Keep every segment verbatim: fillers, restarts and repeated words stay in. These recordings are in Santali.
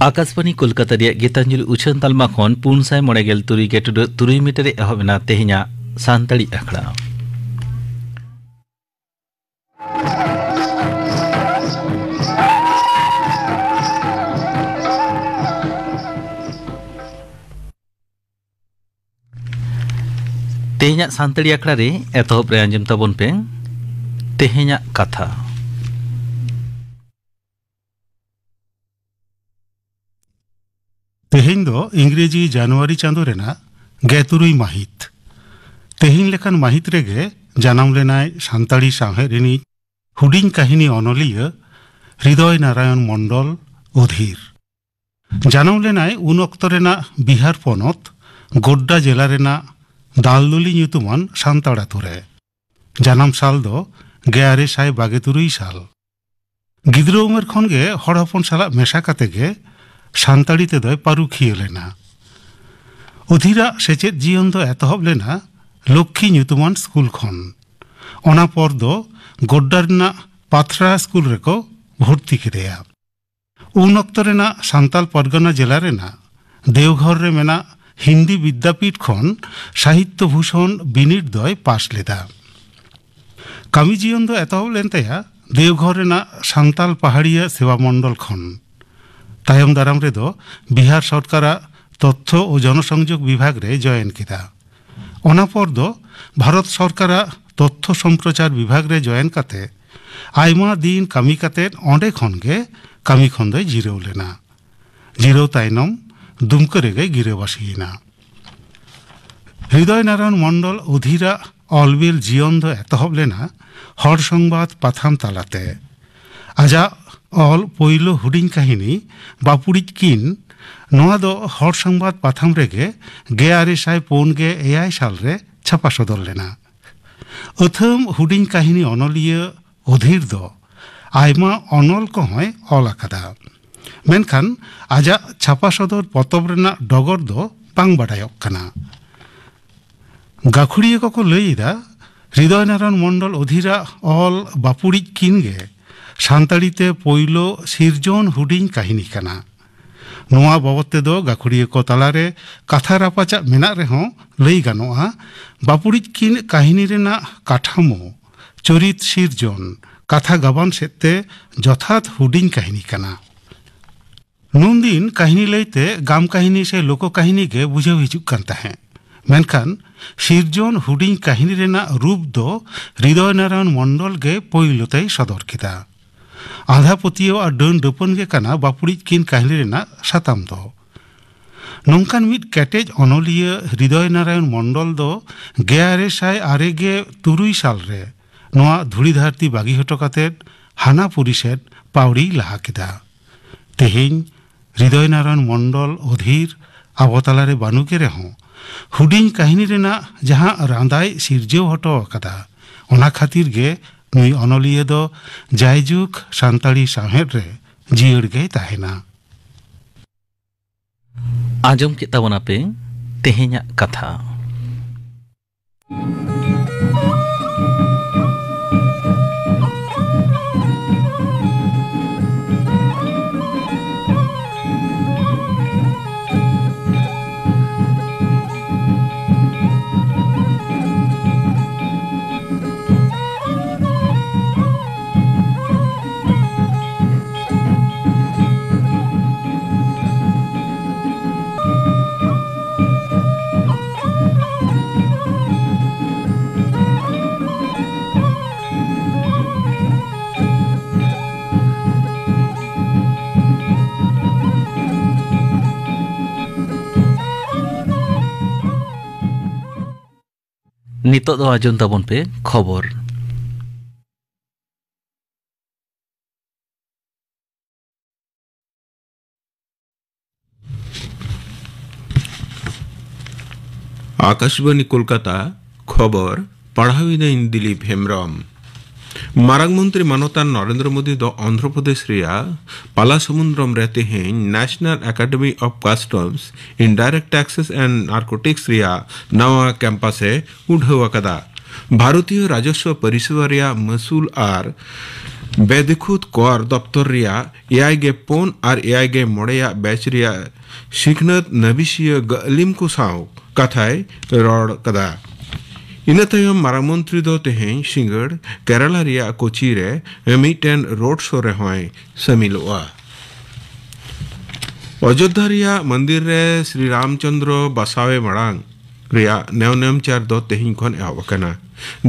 ᱟᱠᱟᱥᱵᱟᱬᱤ ᱠᱳᱞᱠᱟᱛᱟ ᱨᱮᱭᱟᱜ ᱜᱤᱛᱟᱧᱡᱚᱞᱤ ᱩᱪᱷᱟᱹᱱ ᱛᱟᱞᱢᱟ ᱠᱷᱚᱱ ᱯᱩᱱ ᱥᱟᱭ ᱢᱚᱬᱮ ᱜᱮᱞ ᱛᱩᱨᱩᱭ ᱜᱮ ᱴᱩᱰᱟᱹᱜ ᱛᱩᱨᱩᱭ ᱢᱤᱴᱟᱨ ᱨᱮ ᱮᱦᱚᱵ ᱮᱱᱟ ᱛᱮᱦᱮᱧᱟᱜ ᱥᱟᱱᱛᱟᱲᱤ ᱟᱠᱷᱲᱟ᱾ ᱛᱮᱦᱮᱧᱟᱜ ᱥᱟᱱᱛᱟᱲᱤ ᱟᱠᱷᱲᱟ ᱨᱮ ᱮᱛᱚᱦᱚᱵ ᱨᱮ ᱟᱸᱡᱚᱢ ᱛᱟᱵᱚᱱ ᱯᱮ ᱛᱮᱦᱮᱧᱟᱜ ᱠᱟᱛᱷᱟ᱾ ᱛᱮᱦᱮᱧ ᱫᱚ ᱤᱝᱨᱮᱡᱤ ᱡᱟᱱᱩᱣᱟᱨᱤ ᱪᱟᱸᱫᱚ ᱨᱮᱱᱟᱜ ᱜᱮᱞ ᱛᱩᱨᱩᱭ ᱢᱟᱹᱦᱤᱛ᱾ ᱛᱮᱦᱮᱧ ᱞᱮᱠᱟᱱ ᱢᱟᱹᱦᱤᱛ ᱨᱮᱜᱮ ᱡᱟᱱᱟᱢ ᱞᱮᱱᱟᱭ ᱥᱟᱱᱛᱟᱲᱤ ᱥᱟᱶᱦᱮᱫ ᱨᱤᱱᱤᱡ ᱦᱩᱰᱤᱧ ᱠᱟᱹᱦᱱᱤ ᱚᱱᱚᱞᱤᱭᱟᱹ ᱦᱨᱤᱫᱚᱭ ᱱᱟᱨᱟᱭᱚᱱ ᱢᱚᱱᱰᱚᱞ ᱚᱫᱷᱤᱨ᱾ ᱡᱟᱱᱟᱢ ᱞᱮᱱᱟᱭ ᱩᱱ ᱚᱠᱛᱚ ᱨᱮᱱᱟᱜ ᱵᱤᱦᱟᱨ ᱯᱚᱱᱚᱛ ᱜᱳᱰᱰᱟ ᱡᱮᱞᱟ ᱨᱮᱱᱟᱜ ᱫᱟᱞᱫᱚᱞᱤ ᱧᱩᱛᱩᱢᱟᱱ ᱥᱟᱱᱛᱟᱲ ᱟᱛᱳ ᱨᱮ᱾ ᱡᱟᱱᱟᱢ ᱥᱟᱞ ᱫᱚ ᱜᱮᱞ ᱟᱨᱮ ᱥᱟᱭ ᱵᱟᱜᱮ ᱛᱩᱨᱩᱭ ᱥᱟᱞ᱾ ᱜᱤᱫᱽᱨᱟᱹ ᱩᱢᱮᱨ ᱠᱷᱚᱱ ᱜᱮ ᱦᱚᱲ ᱦᱚᱯᱚᱱ ᱥᱟᱞᱟᱜ ᱢᱮᱥᱟ ᱠᱟᱛᱮ ᱜᱮ ᱥᱟᱱᱛᱟᱲᱤ ᱛᱮᱫᱚᱭ ᱯᱟᱹᱨᱩᱠᱷᱤᱭᱟᱹ ᱞᱮᱱᱟ᱾ ᱚᱫᱷᱤᱨᱟᱜ ᱥᱮᱪᱮᱫ ᱡᱤᱭᱚᱱ ᱫᱚ ᱮᱛᱚᱦᱚᱵ ᱞᱮᱱᱟ ᱞᱚᱠᱠᱷᱤ ᱧᱩᱛᱩᱢᱟᱱ ᱥᱠᱩᱞ ᱠᱷᱚᱱ᱾ ᱚᱱᱟ ᱯᱚᱨ ᱫᱚ ᱜᱳᱰᱰᱟ ᱨᱮᱱᱟᱜ ᱯᱟᱛᱷᱨᱟ ᱥᱠᱩᱞ ᱨᱮᱠᱚ ᱵᱷᱚᱨᱛᱤ ᱠᱮᱫᱮᱭᱟ᱾ ᱩᱱ ᱚᱠᱛᱚ ᱨᱮᱱᱟᱜ ᱥᱟᱱᱛᱟᱞ ᱯᱟᱨᱜᱟᱱᱟ ᱡᱮᱞᱟ ᱨᱮᱱᱟᱜ ᱫᱮᱣᱜᱷᱚᱨ ᱨᱮ ᱢᱮᱱᱟᱜ ᱦᱤᱱᱫᱤ ᱵᱤᱫᱽᱫᱟᱯᱤᱴ ᱠᱷᱚᱱ ᱥᱟᱦᱤᱛᱛᱚ ᱵᱷᱩᱥᱚᱱ ᱵᱤᱱᱤᱰ ᱫᱚᱭ ᱯᱟᱥ ᱞᱮᱫᱟ᱾ ᱠᱟᱹᱢᱤ ᱡᱤᱭᱚᱱ ᱫᱚ ᱮᱛᱚᱦᱚᱵ ᱞᱮᱱ ᱛᱟᱭᱟ ᱫᱮᱣᱜᱷᱚᱨ ᱨᱮᱱᱟᱜ ᱥᱟᱱᱛᱟᱞ ᱯᱟᱦᱟᱲᱤᱭᱟᱹ ᱥᱮᱵᱟ ᱢᱚᱱᱰᱚᱞ ᱠᱷᱚᱱ᱾ ᱛᱟᱭᱚᱢ ᱫᱟᱨᱟᱢ ᱨᱮᱫᱚ ᱵᱤᱦᱟᱨ ᱥᱚᱨᱠᱟᱨᱟᱜ ᱛᱚᱛᱛᱷᱚ ᱳ ᱡᱚᱱᱚᱥᱚᱝᱡᱳᱜᱽ ᱵᱤᱵᱷᱟᱜᱽ ᱨᱮ ᱡᱚᱭᱮᱱ ᱠᱮᱫᱟ᱾ ᱚᱱᱟ ᱯᱚᱨ ᱫᱚ ᱵᱷᱟᱨᱚᱛ ᱥᱚᱨᱠᱟᱨᱟᱜ ᱛᱚᱛᱛᱷᱚ ᱥᱚᱢᱯᱨᱚᱪᱟᱨ ᱵᱤᱵᱷᱟᱜᱽ ᱨᱮ ᱡᱚᱭᱮᱱ ᱠᱟᱛᱮ ᱟᱭᱢᱟ ᱫᱤᱱ ᱠᱟᱹᱢᱤ ᱠᱟᱛᱮ ᱚᱸᱰᱮ ᱠᱷᱚᱱ ᱜᱮ ᱠᱟᱹᱢᱤ ᱠᱷᱚᱱ ᱫᱚᱭ ᱡᱤᱨᱟᱹᱣ ᱞᱮᱱᱟ᱾ ᱡᱤᱨᱟᱹᱣ ᱛᱟᱭᱱᱚᱢ ᱫᱩᱢᱠᱟᱹ ᱨᱮᱜᱮ ᱜᱤᱨᱟᱹᱵᱟᱹᱥᱤᱭᱮᱱᱟ᱾ ᱦᱨᱤᱫᱚᱭ ᱱᱟᱨᱟᱭᱚᱱ ᱢᱚᱱᱰᱚᱞ ᱚᱫᱷᱤᱨᱟᱜ ᱚᱞᱵᱤᱞ ᱡᱤᱭᱚᱱ ᱫᱚ ᱮᱛᱚᱦᱚᱵ ᱞᱮᱱᱟ ᱦᱚᱲ ᱥᱚᱝᱵᱟᱫ ᱯᱟᱛᱷᱟᱢ ᱛᱟᱞᱟᱛᱮ᱾ ᱟᱡᱟᱜ ᱚᱞ ᱯᱳᱭᱞᱳ ᱦᱩᱰᱤᱧ ᱠᱟᱹᱦᱱᱤ ᱵᱟᱯᱩᱲᱤᱡ ᱠᱤᱱ, ᱱᱚᱣᱟ ᱫᱚ ᱦᱚᱲ ᱥᱚᱝᱵᱟᱫ ᱯᱟᱛᱷᱟᱢ ᱨᱮᱜᱮ ᱜᱮᱞ ᱟᱨᱮ ᱥᱟᱭ ᱯᱩᱱ ᱜᱮᱞ ᱮᱭᱟᱭ ᱥᱟᱞ ᱨᱮ ᱪᱷᱟᱯᱟ ᱥᱚᱫᱚᱨ ᱞᱮᱱᱟ᱾ ᱟᱹᱛᱷᱟᱹᱢ ᱦᱩᱰᱤᱧ ᱠᱟᱹᱦᱱᱤ ᱚᱱᱚᱞᱤᱭᱟᱹ ᱚᱫᱷᱤᱨ ᱫᱚ ᱟᱭᱢᱟ ᱚᱱᱚᱞ ᱠᱚᱦᱚᱸᱭ ᱚᱞ ᱟᱠᱟᱫᱟ, ᱢᱮᱱᱠᱷᱟᱱ ᱟᱡᱟᱜ ᱪᱷᱟᱯᱟ ᱥᱚᱫᱚᱨ ᱯᱚᱛᱚᱵ ᱨᱮᱱᱟᱜ ᱰᱚᱜᱚᱨ ᱫᱚ ᱵᱟᱝ ᱵᱟᱰᱟᱭᱚᱜ ᱠᱟᱱᱟ᱾ ᱜᱟᱹᱠᱷᱩᱲᱤᱭᱟᱹ ᱠᱚᱠᱚ ᱞᱟᱹᱭ ᱮᱫᱟ, ᱦᱨᱤᱫᱚᱭ ᱱᱟᱨᱟᱭᱚᱱ ᱢᱚᱱᱰᱚᱞ ᱚᱫᱷᱤᱨᱟᱜ ᱚᱞ ᱵᱟᱹᱯᱩᱲᱤᱡ ᱠᱤᱱ ᱜᱮ ᱥᱟᱱᱛᱟᱲᱤ ᱛᱮ ᱯᱳᱭᱞᱳ ᱥᱤᱨᱡᱚᱱ ᱦᱩᱰᱤᱧ ᱠᱟᱹᱦᱱᱤ ᱠᱟᱱᱟ᱾ ᱱᱚᱣᱟ ᱵᱟᱵᱚᱛ ᱛᱮᱫᱚ ᱜᱟᱹᱠᱷᱩᱲᱤᱭᱟᱹ ᱠᱚ ᱛᱟᱞᱟᱨᱮ ᱠᱟᱛᱷᱟ ᱨᱟᱯᱟᱪᱟᱜ ᱢᱮᱱᱟᱜ ᱨᱮᱦᱚᱸ, ᱞᱟᱹᱭ ᱜᱟᱱᱚᱜᱼᱟ, ᱵᱟᱹᱯᱩᱲᱤᱡ ᱠᱤᱱ ᱠᱟᱹᱦᱱᱤ ᱨᱮᱱᱟᱜ ᱠᱟᱴᱷᱟᱢᱳ, ᱪᱚᱨᱤᱛ ᱥᱤᱨᱡᱚᱱ, ᱠᱟᱛᱷᱟ ᱜᱟᱵᱟᱱ ᱥᱮᱫ ᱛᱮ ᱡᱚᱛᱷᱟᱛ ᱦᱩᱰᱤᱧ ᱠᱟᱹᱦᱱᱤ ᱠᱟᱱᱟ᱾ ᱱᱩᱱᱫᱤᱱ ᱠᱟᱹᱦᱱᱤ ᱞᱟᱹᱭᱛᱮ ᱜᱟᱢ ᱠᱟᱹᱦᱱᱤ ᱥᱮ ᱞᱳᱠᱚ ᱠᱟᱹᱦᱱᱤ ᱜᱮ ᱵᱩᱡᱷᱟᱹᱣ ᱦᱤᱡᱩᱜ ᱠᱟᱱ ᱛᱟᱦᱮᱸᱫ, ᱢᱮᱱᱠᱷᱟᱱ ᱥᱤᱨᱡᱚᱱ ᱦᱩᱰᱤᱧ ᱠᱟᱹᱦᱱᱤ ᱨᱮᱱᱟᱜ ᱨᱩᱯ ᱫᱚ ᱦᱨᱤᱫᱚᱭ ᱱᱟᱨᱟᱭᱚᱱ ᱢᱚᱱᱰᱚᱞ ᱜᱮ ᱯᱳᱭᱞᱳ ᱛᱮᱭ ᱥᱚᱫᱚᱨ ᱠᱮᱫᱟ᱾ ᱟᱸᱫᱷᱟ ᱯᱟᱹᱛᱭᱟᱹᱣ ᱟᱨ ᱰᱟᱹᱱ ᱰᱟᱹᱯᱟᱹᱱ ᱜᱮ ᱠᱟᱱᱟ ᱵᱟᱹᱯᱩᱲᱤᱡ ᱠᱤᱱ ᱠᱟᱹᱦᱱᱤ ᱨᱮᱱᱟᱜ ᱥᱟᱛᱟᱢ ᱫᱚ᱾ ᱱᱚᱝᱠᱟᱱ ᱢᱤᱫ ᱠᱮᱴᱮᱡ ᱚᱱᱚᱞᱤᱭᱟᱹ ᱦᱨᱤᱫᱚᱭ ᱱᱟᱨᱟᱭᱚᱱ ᱢᱚᱱᱰᱚᱞ ᱫᱚ ᱜᱮᱞ ᱟᱨᱮ ᱥᱟᱭ ᱟᱨᱮ ᱜᱮ ᱛᱩᱨᱩᱭ ᱥᱟᱞ ᱨᱮ ᱱᱚᱣᱟ ᱫᱷᱩᱲᱤ ᱫᱷᱟᱹᱨᱛᱤ ᱵᱟᱹᱜᱤ ᱦᱚᱴᱚ ᱠᱟᱛᱮ ᱦᱟᱱᱟ ᱯᱩᱨᱤ ᱥᱮᱫ ᱯᱟᱹᱣᱲᱤᱭ ᱞᱟᱦᱟ ᱠᱮᱫᱟ᱾ ᱛᱮᱦᱮᱧ ᱦᱨᱤᱫᱚᱭ ᱱᱟᱨᱟᱭᱚᱱ ᱢᱚᱱᱰᱚᱞ ᱚᱫᱷᱤᱨ ᱟᱵᱚ ᱛᱟᱞᱟᱨᱮ ᱵᱟᱹᱱᱩᱜ ᱮ ᱨᱮᱦᱚᱸ, ᱦᱩᱰᱤᱧ ᱠᱟᱹᱦᱱᱤ ᱨᱮᱱᱟᱜ ᱡᱟᱦᱟᱸ ᱨᱟᱸᱫᱟᱭ ᱥᱤᱨᱡᱟᱹᱣ ᱦᱚᱴᱚ ᱟᱠᱟᱫᱟ, ᱚᱱᱟ ᱠᱷᱟᱹᱛᱤᱨ ᱜᱮ ᱱᱩᱭ ᱚᱱᱚᱞᱤᱭᱟᱹ ᱫᱚ ᱡᱟᱭᱡᱩᱜᱽ ᱥᱟᱱᱛᱟᱲᱤ ᱥᱟᱶᱦᱮᱫ ᱨᱮ ᱡᱤᱭᱟᱹᱲ ᱜᱮᱭ ᱛᱟᱦᱮᱱᱟ᱾ ᱟᱸᱡᱚᱢ ᱠᱮᱫ ᱛᱟᱵᱚᱱᱟᱯᱮ ᱛᱮᱦᱮᱧᱟᱜ ᱠᱟᱛᱷᱟ᱾ ᱱᱤᱛᱚᱜ ᱫᱚ ᱟᱸᱡᱚᱢ ᱛᱟᱵᱚᱱ ᱯᱮ ᱠᱷᱚᱵᱚᱨ᱾ ᱟᱠᱟᱥᱵᱟᱱᱤ ᱠᱳᱞᱠᱟᱛᱟ᱾ ᱠᱷᱚᱵᱚᱨ ᱯᱟᱲᱦᱟᱣᱤᱫᱟᱹᱧ ᱫᱤᱞᱤᱯ ᱦᱮᱢᱵᱨᱚᱢ᱾ ᱢᱟᱨᱟᱝ ᱢᱚᱱᱛᱨᱤ ᱢᱟᱱᱚᱛᱟᱱ ᱱᱚᱨᱮᱱᱫᱨᱚ ᱢᱳᱫᱤ ᱫᱚ ᱚᱱᱫᱷᱨᱚ ᱯᱨᱚᱫᱮᱥ ᱨᱮᱭᱟᱜ ᱯᱟᱞᱟᱥᱚᱢᱩᱱᱫᱨᱚᱢ ᱨᱮ ᱛᱮᱦᱮᱧ National Academy of Customs, Indirect Taxes and Narcotics ᱨᱮᱭᱟᱜ ᱱᱟᱣᱟ ᱠᱮᱢᱯᱟᱥ ᱮ ᱩᱰᱷᱟᱹᱣ ᱟᱠᱟᱫᱟ᱾ ᱵᱷᱟᱨᱚᱛᱤᱭᱚ ᱨᱟᱡᱚᱥᱣᱚ ᱯᱚᱨᱤᱥᱮᱵᱟ ᱨᱮᱭᱟᱜ ᱢᱟᱹᱥᱩᱞ ᱟᱨ ᱵᱮᱫᱤᱠᱷᱩᱛ ᱠᱚᱨ ᱫᱚᱯᱛᱚᱨ ᱨᱮᱭᱟᱜ ᱮᱭᱟᱭ ᱜᱮ ᱯᱩᱱ ᱟᱨ ᱮᱭᱟᱭ ᱜᱮ ᱢᱚᱬᱮ ᱟᱜ ᱵᱮᱪ ᱨᱮᱭᱟᱜ ᱥᱤᱠᱷᱱᱟᱹᱛ ᱱᱟᱹᱵᱤᱥᱤᱭᱟᱹ ᱜᱟᱹᱞᱤᱢ ᱠᱚ ᱥᱟᱶ ᱠᱟᱛᱷᱟᱭ ᱨᱚᱲ ᱠᱟᱫᱟ᱾ ᱤᱱᱟᱹ ᱛᱟᱭᱚᱢ ᱢᱟᱨᱟᱝ ᱢᱚᱱᱛᱨᱤ ᱫᱚ ᱛᱮᱦᱮᱧ ᱥᱤᱸᱜᱟᱹᱲ ᱠᱮᱨᱟᱞᱟ ᱨᱮᱭᱟᱜ ᱠᱳᱪᱤ ᱨᱮ ᱢᱤᱫᱴᱮᱱ ᱨᱳᱰ ᱥᱳ ᱨᱮᱦᱚᱸᱭ ᱥᱟᱹᱢᱤᱞᱚᱜᱼᱟ᱾ ᱚᱡᱳᱫᱽᱫᱷᱟ ᱨᱮᱭᱟᱜ ᱢᱚᱱᱫᱤᱨ ᱨᱮ ᱥᱨᱤ ᱨᱟᱢᱪᱚᱸᱫᱽᱨᱚ ᱵᱟᱥᱟᱣᱮ ᱢᱟᱲᱟᱝ ᱨᱮᱭᱟᱜ ᱱᱮᱣᱱᱮᱢᱪᱟᱨ ᱫᱚ ᱛᱮᱦᱮᱧ ᱠᱷᱚᱱ ᱮᱦᱚᱵ ᱟᱠᱟᱱᱟ᱾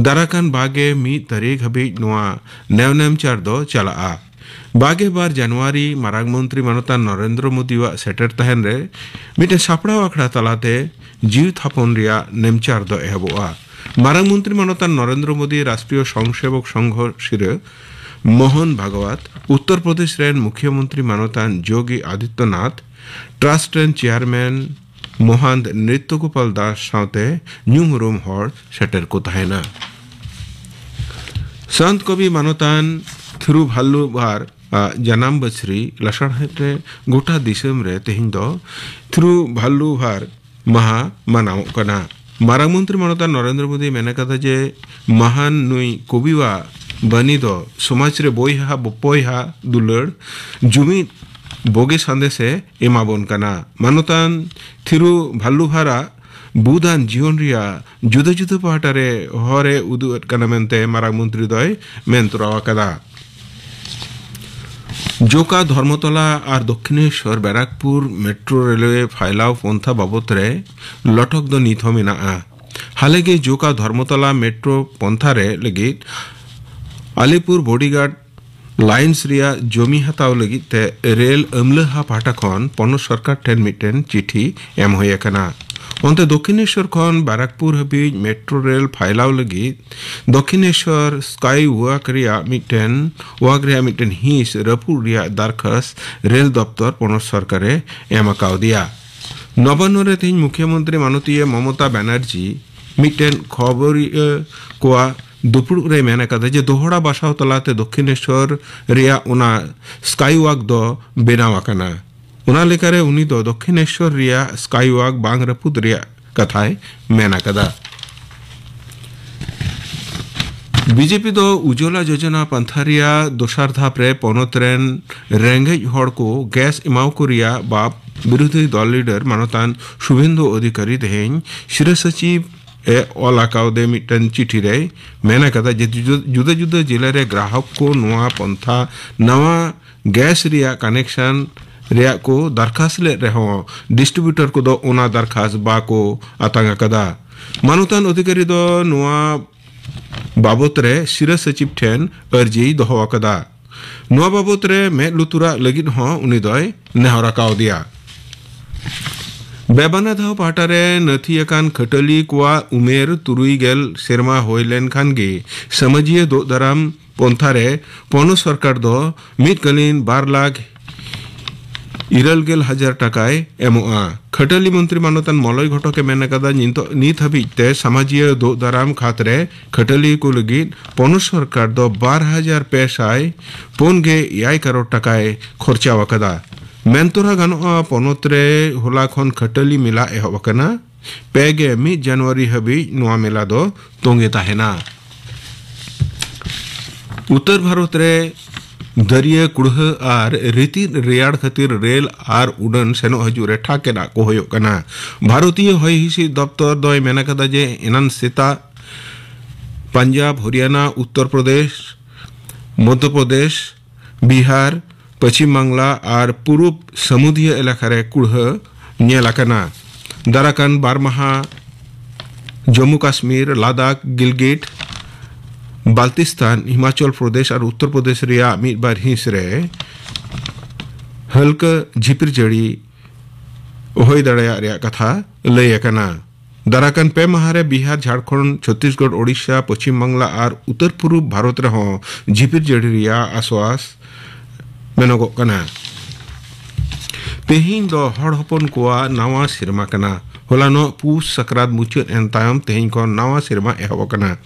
ᱫᱟᱨᱟᱠᱟᱱ ᱵᱟᱜᱮ ᱢᱤᱫ ᱛᱟᱹᱨᱤᱠᱷ ᱦᱟᱹᱵᱤᱡ ᱱᱚᱣᱟ ᱱᱮᱣᱱᱮᱢᱪᱟᱨ ᱫᱚ ᱪᱟᱞᱟᱜᱼᱟ᱾ ᱵᱟᱜᱮ ᱵᱟᱨ ᱡᱟᱱᱩᱣᱟᱨᱤ ᱢᱟᱨᱟᱝ ᱢᱚᱱᱛᱨᱤ ᱢᱟᱱᱚᱛᱟᱱ ᱱᱚᱨᱮᱱᱫᱨᱚ ᱢᱳᱫᱤᱣᱟᱜ ᱥᱮᱴᱮᱨ ᱛᱟᱦᱮᱱ ᱨᱮ ᱢᱤᱫᱴᱮᱱ ᱥᱟᱯᱲᱟᱣ ᱟᱠᱷᱲᱟ ᱛᱟᱞᱟᱛᱮ ᱡᱤᱣᱤ ᱛᱷᱟᱯᱚᱱ ᱨᱮᱭᱟᱜ ᱱᱮᱢᱪᱟᱨ ᱫᱚ ᱮᱦᱚᱵᱚᱜᱼᱟ᱾ ᱢᱟᱨᱟᱝ ᱢᱚᱱᱛᱨᱤ ᱢᱟᱱᱚᱛᱟᱱ ᱱᱚᱨᱮᱱᱫᱨᱚ ᱢᱳᱫᱤ ᱨᱟᱥᱴᱨᱤᱭᱚ ᱥᱚᱝᱥᱮᱵᱚᱠ ᱥᱚᱝᱜᱷᱚ ᱥᱤᱨᱟᱹ ᱢᱳᱦᱚᱱ ᱵᱷᱟᱜᱚᱣᱟᱛ, ᱩᱛᱛᱚᱨ ᱯᱨᱚᱫᱮᱥ ᱨᱮᱱ ᱢᱩᱠᱷᱭᱟᱹ ᱢᱚᱱᱛᱨᱤ ᱢᱟᱱᱚᱛᱟᱱ ᱡᱳᱜᱤ ᱟᱫᱤᱛᱭᱚᱱᱟᱛᱷ, ᱴᱨᱟᱥᱴ ᱨᱮᱱ ᱪᱮᱭᱟᱨᱢᱮᱱ ᱢᱚᱦᱟᱱᱛ ᱱᱨᱤᱛᱛᱚ ᱜᱳᱯᱟᱞ ᱫᱟᱥ ᱥᱟᱶᱛᱮ ᱧᱩᱢ ᱩᱨᱩᱢ ᱦᱚᱲ ᱥᱮᱴᱮᱨ ᱠᱚ ᱛᱟᱦᱮᱱᱟ᱾ ᱥᱟᱱᱛ ᱠᱚᱵᱤ ᱢᱟᱱᱚᱛᱟᱱ ᱛᱷᱤᱨᱩᱵᱷᱟᱞᱞᱩᱵᱷᱟᱨ ᱟᱜ ᱡᱟᱱᱟᱢ ᱵᱟᱹᱪᱷᱨᱤ ᱞᱟᱥᱟᱲᱦᱮᱫ ᱨᱮ ᱜᱚᱴᱟ ᱫᱤᱥᱚᱢ ᱨᱮ ᱛᱮᱦᱮᱧ ᱫᱚ ᱛᱷᱤᱨᱩᱵᱷᱟᱞᱞᱩᱵᱷᱟᱨ ᱢᱟᱦᱟ ᱢᱟᱱᱟᱣᱚᱜ ᱠᱟᱱᱟ᱾ ᱢᱟᱨᱟᱝ ᱢᱚᱱᱛᱨᱤ ᱢᱟᱱᱚᱛᱟᱱ ᱱᱚᱨᱮᱱᱫᱨᱚ ᱢᱳᱫᱤᱭ ᱢᱮᱱ ᱟᱠᱟᱫᱟ ᱡᱮ ᱢᱟᱦᱟᱱ ᱱᱩᱭ ᱠᱚᱵᱤᱣᱟᱜ ᱵᱟᱹᱱᱤ ᱫᱚ ᱥᱚᱢᱟᱡᱽ ᱨᱮ ᱵᱚᱭᱦᱟ ᱵᱚᱯᱚᱭᱦᱟ ᱫᱩᱞᱟᱹᱲ, ᱡᱩᱢᱤᱫ ᱵᱚᱜᱮ ᱥᱟᱸᱫᱮᱥᱮ ᱮᱢᱟᱵᱚᱱ ᱠᱟᱱᱟ᱾ ᱢᱟᱱᱚᱛᱟᱱ ᱛᱷᱤᱨᱩ ᱵᱷᱟᱞᱞᱩᱵᱷᱟᱨᱟᱜ ᱵᱩᱫᱟᱱ ᱡᱤᱭᱚᱱ ᱨᱮᱭᱟᱜ ᱡᱩᱫᱟᱹ ᱡᱩᱫᱟᱹ ᱯᱟᱦᱴᱟ ᱨᱮ ᱦᱚᱨᱮ ᱩᱫᱩᱜ ᱮᱫ ᱠᱟᱱᱟ ᱢᱮᱱᱛᱮ ᱢᱟᱨᱟᱝ ᱢᱚᱱᱛᱨᱤ ᱫᱚᱭ ᱢᱮᱱ ᱛᱚᱨᱟ ᱟᱠᱟᱫᱟ᱾ ᱡᱳᱠᱟ ᱫᱷᱚᱨᱢᱚᱛᱚᱞᱟ ᱟᱨ ᱫᱚᱠᱠᱷᱤᱱᱮᱥᱣᱚᱨ ᱵᱮᱨᱟᱠᱯᱩᱨ ᱢᱮᱴᱨᱳ ᱨᱮᱞᱣᱮ ᱯᱷᱟᱭᱞᱟᱣ ᱯᱚᱱᱛᱷᱟ ᱵᱟᱵᱚᱛ ᱨᱮ ᱞᱚᱴᱚᱠ ᱫᱚ ᱱᱤᱛ ᱦᱚᱸ ᱢᱮᱱᱟᱜᱼᱟ᱾ ᱦᱟᱞᱮᱜᱮ ᱡᱳᱠᱟ ᱫᱷᱚᱨᱢᱚᱛᱚᱞᱟ ᱢᱮᱴᱨᱳ ᱯᱚᱱᱛᱷᱟ ᱨᱮ ᱞᱟᱹᱜᱤᱫ ᱟᱞᱤᱯᱩᱨ ᱵᱚᱰᱤᱜᱟᱨᱰ ᱞᱟᱭᱤᱱᱥ ᱨᱮᱭᱟᱜ ᱡᱚᱢᱤ ᱦᱟᱛᱟᱣ ᱞᱟᱹᱜᱤᱫ ᱛᱮ ᱨᱮᱞ ᱟᱹᱢᱞᱟᱹᱦᱟ ᱯᱟᱦᱴᱟ ᱠᱷᱚᱱ ᱯᱚᱱᱚᱛ ᱥᱚᱨᱠᱟᱨ ᱴᱷᱮᱱ ᱢᱤᱫᱴᱮᱱ ᱪᱤᱴᱷᱤ ᱮᱢ ᱦᱩᱭ ᱟᱠᱟᱱᱟ᱾ ᱚᱱᱛᱮ ᱫᱚᱠᱠᱷᱤᱱᱮᱥᱣᱚᱨ ᱠᱷᱚᱱ ᱵᱟᱨᱟᱠᱯᱩᱨ ᱦᱟᱹᱵᱤᱡ ᱢᱮᱴᱨᱳ ᱨᱮᱞ ᱯᱷᱟᱭᱞᱟᱣ ᱞᱟᱹᱜᱤᱫ ᱫᱚᱠᱠᱷᱤᱱᱮᱥᱣᱚᱨ ᱥᱠᱟᱭ ᱣᱟᱠ ᱨᱮᱭᱟᱜ ᱢᱤᱫᱴᱮᱱ ᱣᱟᱠ ᱨᱮᱭᱟᱜ ᱢᱤᱫᱴᱮᱱ ᱦᱤᱸᱥ ᱨᱟᱹᱯᱩᱫ ᱨᱮᱭᱟᱜ ᱫᱟᱨᱠᱷᱟᱥ ᱨᱮᱞ ᱫᱚᱯᱛᱚᱨ ᱯᱚᱱᱚᱛ ᱥᱚᱨᱠᱟᱨᱮ ᱮᱢ ᱟᱠᱟᱣᱫᱮᱭᱟ᱾ ᱱᱚᱵᱟᱱᱱᱚ ᱨᱮ ᱛᱮᱦᱮᱧ ᱢᱩᱠᱷᱭᱚᱢᱚᱱᱛᱨᱤ ᱢᱟᱱᱚᱛᱤᱭᱟᱹ ᱢᱚᱢᱚᱛᱟ ᱵᱟᱱᱟᱨᱡᱤ ᱢᱤᱫᱴᱮᱱ ᱠᱷᱚᱵᱚᱨᱤᱭᱟᱹ ᱠᱚᱣᱟᱜ ᱫᱩᱯᱲᱩᱵ ᱨᱮᱭ ᱢᱮᱱ ᱟᱠᱟᱫᱟ ᱡᱮ ᱫᱚᱦᱚᱲᱟ ᱵᱟᱥᱟᱣ ᱛᱟᱞᱟᱛᱮ ᱫᱚᱠᱠᱷᱤᱱᱮᱥᱣᱚᱨ ᱨᱮᱭᱟᱜ ᱚᱱᱟ ᱥᱠᱟᱭ ᱣᱟᱠ ᱫᱚ ᱵᱮᱱᱟᱣ ᱟᱠᱟᱱᱟ᱾ ᱚᱱᱟ ᱞᱮᱠᱟᱨᱮ ᱩᱱᱤ ᱫᱚ ᱫᱚᱠᱠᱷᱤᱱᱮᱥᱣᱚᱨ ᱨᱮᱭᱟᱜ ᱥᱠᱟᱭ ᱣᱟᱠ ᱵᱟᱝ ᱨᱟᱹᱯᱩᱫ ᱨᱮᱭᱟᱜ ᱠᱟᱛᱷᱟᱭ ᱢᱮᱱ ᱟᱠᱟᱫᱟ᱾ ᱵᱤᱡᱮᱯᱤ ᱫᱚ ᱩᱡᱽᱡᱚᱞᱟ ᱡᱳᱡᱚᱱᱟ ᱯᱟᱱᱛᱷᱟ ᱨᱮᱭᱟᱜ ᱫᱚᱥᱟᱨ ᱫᱷᱟᱯ ᱨᱮ ᱯᱚᱱᱚᱛ ᱨᱮᱱ ᱨᱮᱸᱜᱮᱡ ᱦᱚᱲ ᱠᱚ ᱜᱮᱥ ᱮᱢᱟᱣ ᱠᱚ ᱨᱮᱭᱟᱜ ᱵᱟᱵ ᱵᱤᱨᱳᱫᱷᱤ ᱫᱚᱞ ᱞᱤᱰᱟᱨ ᱢᱟᱱᱚᱛᱟᱱ ᱥᱩᱵᱷᱮᱱᱫᱩ ᱚᱫᱷᱤᱠᱟᱨᱤ ᱛᱮᱦᱮᱧ ᱥᱤᱨᱟᱹ ᱥᱚᱪᱤᱵᱽ ᱮ ᱚᱞ ᱟᱠᱟᱣᱫᱮ ᱢᱤᱫᱴᱮᱱ ᱪᱤᱴᱷᱤ ᱨᱮᱭ ᱢᱮᱱ ᱟᱠᱟᱫᱟ ᱡᱮ ᱡᱩᱫᱟᱹ ᱡᱩᱫᱟᱹ ᱡᱩᱫᱟᱹ ᱡᱮᱞᱟ ᱨᱮ ᱜᱨᱟᱦᱚᱠ ᱠᱚ ᱱᱚᱣᱟ ᱯᱚᱱᱛᱷᱟ ᱱᱟᱣᱟ ᱜᱮᱥ ᱨᱮᱭᱟᱜ ᱠᱟᱱᱮᱠᱥᱚᱱ ᱨᱮᱭᱟᱜ ᱠᱚ ᱫᱟᱨᱠᱷᱟᱥ ᱞᱮᱫ ᱨᱮᱦᱚᱸ ᱰᱤᱥᱴᱨᱤᱵᱤᱭᱩᱴᱚᱨ ᱠᱚᱫᱚ ᱚᱱᱟ ᱫᱟᱨᱠᱷᱟᱥ ᱵᱟᱠᱚ ᱟᱛᱟᱝ ᱟᱠᱟᱫᱟ᱾ ᱢᱟᱱᱚᱛᱟᱱ ᱚᱫᱷᱤᱠᱟᱨᱤ ᱫᱚ ᱱᱚᱣᱟ ᱵᱟᱵᱚᱛ ᱨᱮ ᱥᱤᱨᱟᱹ ᱥᱚᱪᱤᱵᱽ ᱴᱷᱮᱱ ᱟᱹᱨᱡᱤᱭ ᱫᱚᱦᱚ ᱟᱠᱟᱫᱟ᱾ ᱱᱚᱣᱟ ᱵᱟᱵᱚᱛ ᱨᱮ ᱢᱮᱫ ᱞᱩᱛᱩᱨᱟᱜ ᱞᱟᱹᱜᱤᱫ ᱦᱚᱸ ᱩᱱᱤ ᱫᱚᱭ ᱱᱮᱦᱚᱨ ᱟᱠᱟᱣᱫᱮᱭᱟ᱾ ᱵᱮᱵᱟᱱᱟ ᱫᱷᱟᱣ ᱯᱟᱦᱴᱟ ᱨᱮ ᱱᱟᱹᱛᱷᱤ ᱟᱠᱟᱱ ᱠᱷᱟᱹᱴᱟᱹᱞᱤ ᱠᱚᱣᱟᱜ ᱩᱢᱮᱨ ᱛᱩᱨᱩᱭ ᱜᱮᱞ ᱥᱮᱨᱢᱟ ᱦᱩᱭ ᱞᱮᱱᱠᱷᱟᱱ ᱜᱮ ᱥᱟᱢᱟᱡᱤᱭᱟᱹ ᱫᱳᱜ ᱫᱟᱨᱟᱢ ᱯᱚᱱᱛᱷᱟ ᱨᱮ ᱯᱚᱱᱚᱛ ᱥᱚᱨᱠᱟᱨ ᱫᱚ ᱢᱤᱫ ᱠᱟᱹᱞᱤᱱ ᱵᱟᱨ ᱞᱟᱠᱷ ᱤᱨᱟᱹᱞ ᱜᱮᱞ ᱦᱟᱡᱟᱨ ᱴᱟᱠᱟᱭ ᱮᱢᱚᱜᱼᱟ᱾ ᱠᱷᱟᱹᱴᱟᱹᱞᱤ ᱢᱚᱱᱛᱨᱤ ᱢᱟᱱᱚᱛᱟᱱ ᱢᱚᱞᱚᱭ ᱜᱷᱚᱴᱚᱠ ᱮ ᱢᱮᱱ ᱟᱠᱟᱫᱟ, ᱱᱤᱛᱚᱜ, ᱱᱤᱛ ᱦᱟᱹᱵᱤᱡ ᱛᱮ ᱥᱟᱢᱟᱡᱤᱭᱟᱹ ᱫᱳᱜ ᱫᱟᱨᱟᱢ ᱠᱷᱟᱛ ᱨᱮ ᱠᱷᱟᱹᱴᱟᱹᱞᱤ ᱠᱚ ᱞᱟᱹᱜᱤᱫ ᱯᱚᱱᱚᱛ ᱥᱚᱨᱠᱟᱨ ᱫᱚ ᱵᱟᱨ ᱦᱟᱡᱟᱨ ᱯᱮ ᱥᱟᱭ ᱯᱩᱱ ᱜᱮ ᱮᱭᱟᱭ ᱠᱟᱨᱳᱲ ᱴᱟᱠᱟᱭ ᱠᱷᱚᱨᱪᱟᱣ ᱟᱠᱟᱫᱟ᱾ ᱢᱮᱱ ᱛᱚᱨᱟ ᱜᱟᱱᱚᱜᱼᱟ, ᱯᱚᱱᱚᱛ ᱨᱮ ᱦᱚᱞᱟ ᱠᱷᱚᱱ ᱠᱷᱟᱹᱴᱟᱹᱞᱤ ᱢᱮᱞᱟ ᱮᱦᱚᱵ ᱟᱠᱟᱱᱟ᱾ ᱯᱮ ᱜᱮ ᱢᱤᱫ ᱡᱟᱱᱩᱣᱟᱨᱤ ᱦᱟᱹᱵᱤᱡ ᱱᱚᱣᱟ ᱢᱮᱞᱟ ᱫᱚ ᱛᱚᱸᱜᱮ ᱛᱟᱦᱮᱱᱟ᱾ ᱩᱛᱛᱚᱨ ᱵᱷᱟᱨᱚᱛ ᱨᱮ ᱫᱟᱹᱨᱭᱟᱹ ᱠᱩᱲᱦᱟᱹ ᱟᱨ ᱨᱤᱛᱤᱫ ᱨᱮᱭᱟᱲ ᱠᱷᱟᱹᱛᱤᱨ ᱨᱮᱞ ᱟᱨ ᱩᱰᱟᱹᱱ ᱥᱮᱱᱚᱜ ᱦᱤᱡᱩᱜ ᱨᱮ ᱴᱷᱟᱠ ᱮᱱᱟᱜ ᱠᱚ ᱦᱩᱭᱩᱜ ᱠᱟᱱᱟ᱾ ᱵᱷᱟᱨᱚᱛᱤᱭᱚ ᱦᱚᱭ ᱦᱤᱸᱥᱤᱫ ᱫᱚᱯᱛᱚᱨ ᱫᱚᱭ ᱢᱮᱱ ᱟᱠᱟᱫᱟ ᱡᱮ ᱮᱱᱟᱱ ᱥᱮᱛᱟᱜ ᱯᱟᱧᱡᱟᱵᱽ, ᱦᱚᱨᱤᱭᱟᱱᱟ, ᱩᱛᱛᱚᱨ ᱯᱨᱚᱫᱮᱥ, ᱢᱚᱫᱽᱫᱷᱚ ᱯᱨᱚᱫᱮᱥ, ᱵᱤᱦᱟᱨ, ᱯᱚᱪᱷᱤᱢ ᱵᱟᱝᱞᱟ ᱟᱨ ᱯᱩᱨᱩᱵ ᱥᱟᱹᱢᱩᱫᱤᱭᱟᱹ ᱮᱞᱟᱠᱟ ᱨᱮ ᱠᱩᱲᱦᱟᱹ ᱧᱮᱞ ᱟᱠᱟᱱᱟ᱾ ᱫᱟᱨᱟᱠᱟᱱ ᱵᱟᱨ ᱢᱟᱦᱟ ᱡᱚᱢᱢᱩ ᱠᱟᱥᱢᱤᱨ, ᱞᱟᱫᱟᱠᱷ, ᱜᱤᱞᱜᱤᱴ, ᱵᱟᱞᱛᱤᱥᱛᱟᱱ, ᱦᱤᱢᱟᱪᱚᱞ ᱯᱨᱚᱫᱮᱥ ᱟᱨ ᱩᱛᱛᱚᱨ ᱯᱨᱚᱫᱮᱥ ᱨᱮᱭᱟᱜ ᱢᱤᱫ ᱵᱟᱨ ᱦᱤᱸᱥ ᱨᱮ ᱦᱟᱹᱞᱠᱟᱹ ᱡᱷᱤᱯᱤᱨ ᱡᱟᱹᱲᱤ ᱦᱩᱭ ᱫᱟᱲᱮᱭᱟᱜ ᱨᱮᱭᱟᱜ ᱠᱟᱛᱷᱟ ᱞᱟᱹᱭ ᱟᱠᱟᱱᱟ᱾ ᱫᱟᱨᱟᱠᱟᱱ ᱯᱮ ᱢᱟᱦᱟ ᱨᱮ ᱵᱤᱦᱟᱨ, ᱡᱷᱟᱲᱠᱷᱚᱸᱰ, ᱪᱷᱚᱛᱛᱤᱥᱜᱚᱲ, ᱳᱰᱤᱥᱟ, ᱯᱚᱪᱷᱤᱢ ᱵᱟᱝᱞᱟ ᱟᱨ ᱩᱛᱛᱚᱨ ᱯᱩᱨᱩᱵ ᱵᱷᱟᱨᱚᱛ ᱨᱮᱦᱚᱸ ᱡᱷᱤᱯᱤᱨ ᱡᱟᱹᱲᱤ ᱨᱮᱭᱟᱜ ᱟᱥᱣᱟᱥ ᱢᱮᱱᱚᱜᱚᱜ ᱠᱟᱱᱟ᱾ ᱛᱮᱦᱮᱧ ᱫᱚ ᱦᱚᱲ ᱦᱚᱯᱚᱱ ᱠᱚᱣᱟᱜ ᱱᱟᱣᱟ ᱥᱮᱨᱢᱟ ᱠᱟᱱᱟ᱾ ᱦᱚᱞᱟᱱᱚᱜ ᱯᱩᱥ ᱥᱟᱠᱨᱟᱛ ᱢᱩᱪᱟᱹᱫ ᱮᱱ ᱛᱟᱭᱚᱢ ᱛᱮᱦᱮᱧ ᱠᱷᱚᱱ ᱱᱟᱣᱟ ᱥᱮᱨᱢᱟ ᱮᱦᱚᱵ ᱟᱠᱟᱱᱟ᱾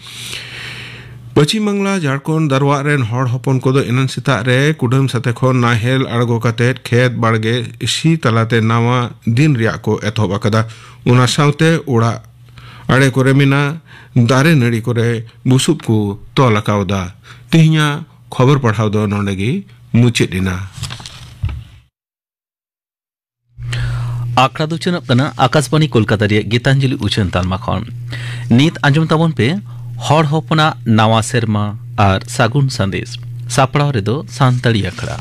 ᱯᱚᱪᱷᱤᱢ ᱵᱟᱝᱞᱟ, ᱡᱷᱟᱲᱠᱷᱚᱸᱰ ᱫᱟᱨᱣᱟᱜ ᱨᱮᱱ ᱦᱚᱲ ᱦᱚᱯᱚᱱ ᱠᱚᱫᱚ ᱮᱱᱟᱝ ᱥᱮᱛᱟᱜ ᱨᱮ ᱠᱩᱰᱟᱹᱢ ᱥᱟᱛᱮ ᱠᱷᱚᱱ ᱱᱟᱦᱮᱞ ᱟᱬᱜᱚ ᱠᱟᱛᱮ ᱠᱷᱮᱛ ᱵᱟᱲᱜᱮ ᱥᱤ ᱛᱟᱞᱟᱛᱮ ᱱᱟᱣᱟ ᱫᱤᱱ ᱨᱮᱭᱟᱜ ᱠᱚ ᱮᱛᱚᱦᱚᱵ ᱟᱠᱟᱫᱟ᱾ ᱚᱱᱟ ᱥᱟᱶᱛᱮ ᱚᱲᱟᱜ ᱟᱲᱮ ᱠᱚᱨᱮ ᱢᱮᱱᱟᱜ ᱫᱟᱨᱮ ᱱᱟᱹᱲᱤ ᱠᱚᱨᱮ ᱵᱩᱥᱩᱵ ᱠᱚ ᱛᱚᱞ ᱟᱠᱟᱣᱫᱟ᱾ ᱛᱮᱦᱮᱧᱟᱜ ᱠᱷᱚᱵᱚᱨ ᱯᱟᱲᱦᱟᱣ ᱫᱚ ᱱᱚᱰᱮ ᱜᱮ ᱢᱩᱪᱟᱹᱫ ᱮᱱᱟ᱾ ᱟᱠᱷᱲᱟ ᱫᱚ ᱩᱪᱷᱟᱹᱱᱚᱜ ᱠᱟᱱᱟ ᱟᱠᱟᱥᱵᱟᱬᱤ ᱠᱳᱞᱠᱟᱛᱟ ᱨᱮᱭᱟᱜ ᱜᱤᱛᱟᱧᱡᱚᱞᱤ ᱩᱪᱷᱟᱹᱱ ᱛᱟᱞᱢᱟ ᱠᱷᱚᱱ᱾ ᱱᱤᱛ ᱟᱸᱡᱚᱢ ᱛᱟᱵᱚᱱ ᱯᱮ ᱦᱚᱲ ᱦᱚᱯᱚᱱᱟᱜ ᱱᱟᱣᱟ ᱥᱮᱨᱢᱟ ᱟᱨ ᱥᱟᱹᱜᱩᱱ ᱥᱟᱸᱫᱮᱥ᱾ ᱥᱟᱯᱲᱟᱣ ᱨᱮᱫᱚ ᱥᱟᱱᱛᱟᱲᱤ ᱟᱠᱷᱲᱟ᱾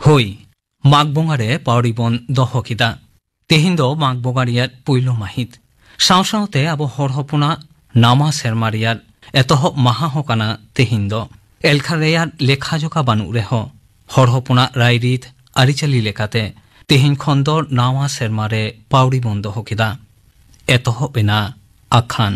ᱦᱳᱭ, ᱢᱟᱜᱽ ᱵᱚᱸᱜᱟ ᱨᱮ ᱯᱟᱹᱣᱲᱤ ᱵᱚᱱ ᱫᱚᱦᱚ ᱠᱮᱫᱟ᱾ ᱛᱮᱦᱮᱧ ᱫᱚ ᱢᱟᱜᱽ ᱵᱚᱸᱜᱟ ᱨᱮᱭᱟᱜ ᱯᱩᱭᱞᱩ ᱢᱟᱹᱦᱤᱛ᱾ ᱥᱟᱶ ᱥᱟᱶᱛᱮ ᱟᱵᱚ ᱦᱚᱲ ᱦᱚᱯᱚᱱᱟᱜ ᱱᱟᱣᱟ ᱥᱮᱨᱢᱟ ᱨᱮᱭᱟᱜ ᱮᱛᱚᱦᱚᱵ ᱢᱟᱦᱟ ᱦᱚᱸ ᱠᱟᱱᱟ ᱛᱮᱦᱮᱧ ᱫᱚ᱾ ᱮᱞᱠᱷᱟ ᱨᱮᱭᱟᱜ ᱞᱮᱠᱷᱟ ᱡᱚᱠᱷᱟ ᱵᱟᱹᱱᱩᱜ ᱨᱮᱦᱚᱸ, ᱦᱚᱲ ᱦᱚᱯᱚᱱᱟᱜ ᱨᱟᱭᱨᱤᱛ ᱟᱹᱨᱤᱪᱟᱹᱞᱤ ᱞᱮᱠᱟᱛᱮ ᱛᱮᱦᱮᱧ ᱠᱷᱚᱱ ᱫᱚ ᱱᱟᱣᱟ ᱥᱮᱨᱢᱟ ᱨᱮ ᱯᱟᱹᱣᱲᱤ ᱵᱚᱱ ᱫᱚᱦᱚ ᱠᱮᱫᱟ᱾ ᱮᱛᱚᱦᱚᱵ ᱮᱱᱟ ᱟᱠᱷᱟᱱ᱾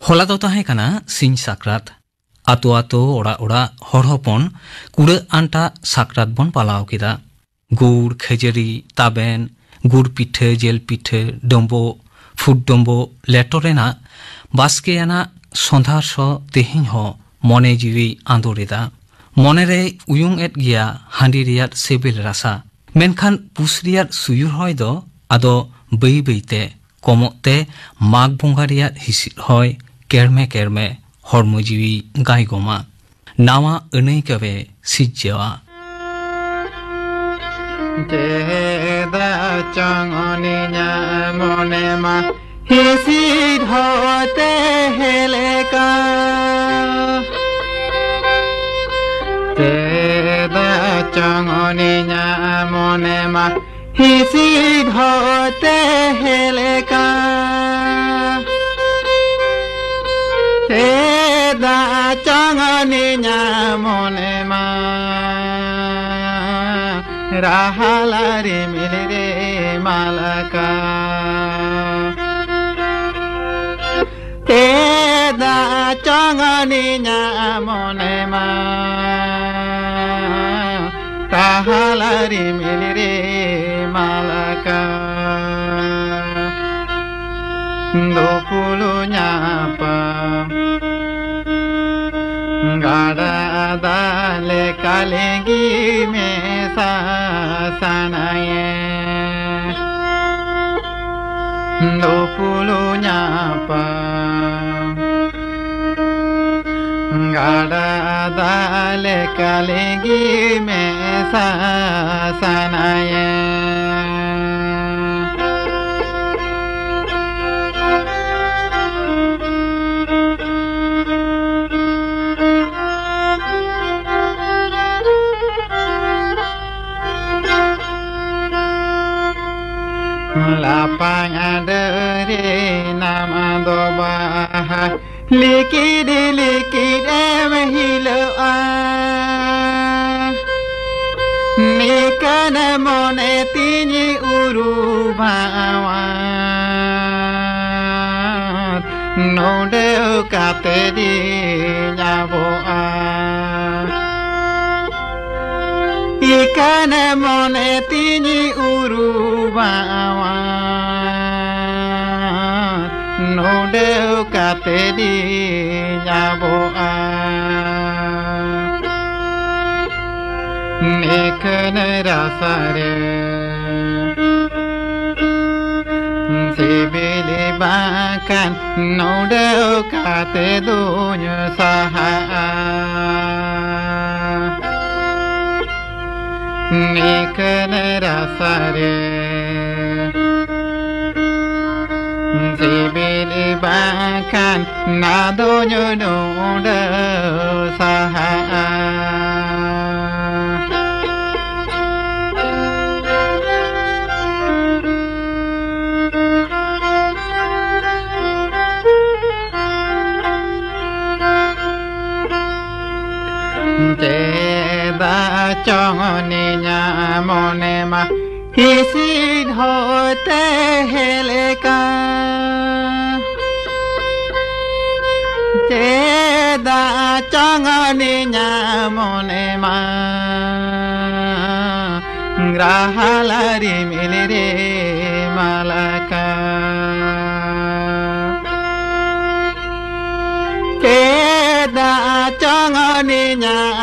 ᱦᱚᱞᱟ ᱫᱚ ᱛᱟᱦᱮᱸ ᱠᱟᱱᱟ ᱥᱤᱧ ᱥᱟᱠᱨᱟᱛ᱾ ᱟᱛᱳ ᱟᱛᱳ, ᱚᱲᱟᱜ ᱚᱲᱟᱜ ᱦᱚᱲ ᱦᱚᱯᱚᱱ ᱠᱩᱲᱟᱹᱜ ᱟᱱᱴᱟᱜ ᱥᱟᱠᱨᱟᱛ ᱵᱚᱱ ᱯᱟᱞᱟᱣ ᱠᱮᱫᱟ᱾ ᱜᱩᱲ, ᱠᱷᱟᱹᱡᱟᱹᱲᱤ, ᱛᱟᱵᱮᱱ, ᱜᱩᱲ ᱯᱤᱴᱷᱟᱹ, ᱡᱤᱞ ᱯᱤᱴᱷᱟᱹ, ᱰᱳᱢᱵᱳᱜ, ᱯᱷᱩᱴ ᱰᱳᱢᱵᱳᱜ, ᱞᱮᱴᱚ ᱨᱮᱱᱟᱜ ᱵᱟᱥᱠᱮᱭᱟᱱᱟᱜ ᱥᱚᱸᱫᱷᱟᱲ ᱥᱚ ᱛᱮᱦᱮᱧ ᱦᱚᱸ ᱢᱚᱱᱮ ᱡᱤᱣᱤᱭ ᱟᱸᱫᱳᱲ ᱮᱫᱟ᱾ ᱢᱚᱱᱮ ᱨᱮᱭ ᱩᱭᱩᱝ ᱮᱫ ᱜᱮᱭᱟ ᱦᱟᱺᱰᱤ ᱨᱮᱭᱟᱜ ᱥᱤᱵᱤᱞ ᱨᱟᱥᱟ᱾ ᱢᱮᱱᱠᱷᱟᱱ ᱯᱩᱥ ᱨᱮᱭᱟᱜ ᱥᱩᱭᱩᱨ ᱦᱚᱭ ᱫᱚ ᱟᱫᱚ ᱵᱟᱹᱭ ᱵᱟᱹᱭ ᱛᱮ ᱠᱚᱢᱚᱜ ᱛᱮ ᱢᱟᱜᱽ ᱵᱚᱸᱜᱟ ᱨᱮᱭᱟᱜ ᱦᱤᱥᱤᱫ ᱦᱚᱭ ᱠᱮᱲᱢᱮ ᱠᱮᱲᱢᱮ ᱦᱚᱲᱢᱚ ᱡᱤᱣᱤ ᱜᱟᱭᱜᱚᱢᱟ᱾ ᱱᱟᱣᱟ ᱟᱹᱱᱟᱹᱭᱠᱟᱹᱣᱮ ᱥᱤᱨᱡᱟᱹᱣᱟ᱾ ᱪᱮᱫᱟᱜ ᱪᱚᱝ ᱩᱱᱤᱧᱟᱜ ᱢᱚᱱᱮ ᱢᱟ ᱦᱤᱥᱤᱫ ᱦᱚᱭᱛᱮ ᱦᱮᱞᱮᱠᱟ᱾ ᱪᱮᱫᱟᱜ ᱪᱚᱝ ᱩᱱᱤᱧᱟᱜ ᱢᱚᱱᱮ ᱢᱟ ᱦᱤᱥᱤᱫ ᱦᱚᱭᱛᱮ ᱦᱮᱞᱮᱠᱟ᱾ ᱪᱮᱫᱟᱜ ᱪᱚᱝ ᱩᱱᱤᱧᱟᱜ ᱢᱚᱱᱮ ᱢᱟ ᱨᱟᱦᱟᱞᱟ ᱨᱤᱢᱤᱞ ᱨᱮ ᱢᱟᱞᱟᱠᱟ᱾ ᱪᱮᱫᱟᱜ ᱪᱚᱝ ᱩᱱᱤᱧᱟᱜ ᱢᱚᱱᱮ ᱢᱟ ᱨᱟᱦᱟᱞᱟ ᱨᱤᱢᱤᱞ ᱨᱮ ᱢᱟᱞᱟᱠᱟ᱾ ᱫᱩᱯᱩᱞᱩ ᱧᱟᱯᱟᱢ ᱜᱟᱰᱟ ᱫᱟᱜ ᱞᱮᱠᱟ ᱞᱤᱸᱜᱤ ᱢᱮᱥᱟ ᱥᱟᱱᱟᱭᱮ᱾ ᱫᱩᱯᱩᱞᱩ ᱧᱟᱯᱟᱢ ᱜᱟᱰᱟ ᱫᱟᱜ ᱞᱮᱠᱟ ᱞᱤᱸᱜᱤ ᱢᱮᱥᱟ ᱥᱟᱱᱟᱭᱮ᱾ ᱞᱟᱯᱷᱟᱝ ᱟᱰᱟᱹᱨᱤ ᱱᱟᱢ ᱫᱚ ᱵᱟᱦᱟ ᱞᱤᱠᱤᱰ ᱞᱤᱠᱤᱰ ᱮᱢ ᱦᱤᱞᱚᱜᱼᱟ᱾ ᱱᱤᱠᱟᱱ ᱢᱚᱱᱮ ᱛᱤᱧ ᱩᱨᱩᱢᱟᱣᱟ᱾ ᱱᱚᱰᱮ ᱠᱟᱛᱮ ᱫᱤᱧ ᱟᱵᱚᱜᱼᱟ᱾ ᱤᱠᱟᱹᱱ ᱢᱚᱱᱮ ᱛᱤᱧ ᱩᱨᱩᱢᱟᱣᱟ, ᱱᱚᱰᱮ ᱠᱟᱛᱮ ᱫᱤᱧ ᱟᱵᱚᱜᱼᱟ᱾ ᱱᱤᱠᱷᱟᱹᱱ ᱨᱟᱥᱟ ᱨᱮ ᱥᱤᱵᱤᱞ ᱵᱟᱝᱠᱷᱟᱱ ᱱᱚᱰᱮ ᱠᱟᱛᱮ ᱫᱩᱧ ᱥᱟᱦᱟᱜᱼᱟ᱾ ᱱᱤᱠᱷᱟᱹᱱ ᱨᱟᱥᱟ ᱨᱮ ᱥᱤᱵᱤᱞ ᱵᱟᱝᱠᱷᱟᱱ ᱱᱟᱫᱚᱧ ᱱᱚᱰᱮ ᱥᱟᱦᱟᱜᱼᱟ᱾ ᱪᱮᱫᱟᱜ ᱪᱚᱝ ᱱᱤᱧᱟ ᱢᱚᱱᱮ ᱢᱟ ᱦᱤᱥᱤᱫ ᱦᱚᱭᱛᱮ ᱦᱮᱞᱮᱠᱟ᱾ ᱪᱮᱫᱟᱜ ᱪᱚᱝ ᱱᱤᱧᱟ ᱢᱚᱱᱮ ᱢᱟ ᱨᱟᱦᱟᱞᱟ ᱨᱤᱢᱤᱞ ᱨᱮ ᱢᱟᱞᱟᱠᱟ᱾ ᱪᱮᱫᱟᱜ ᱪᱚᱝ ᱱᱤᱧᱟ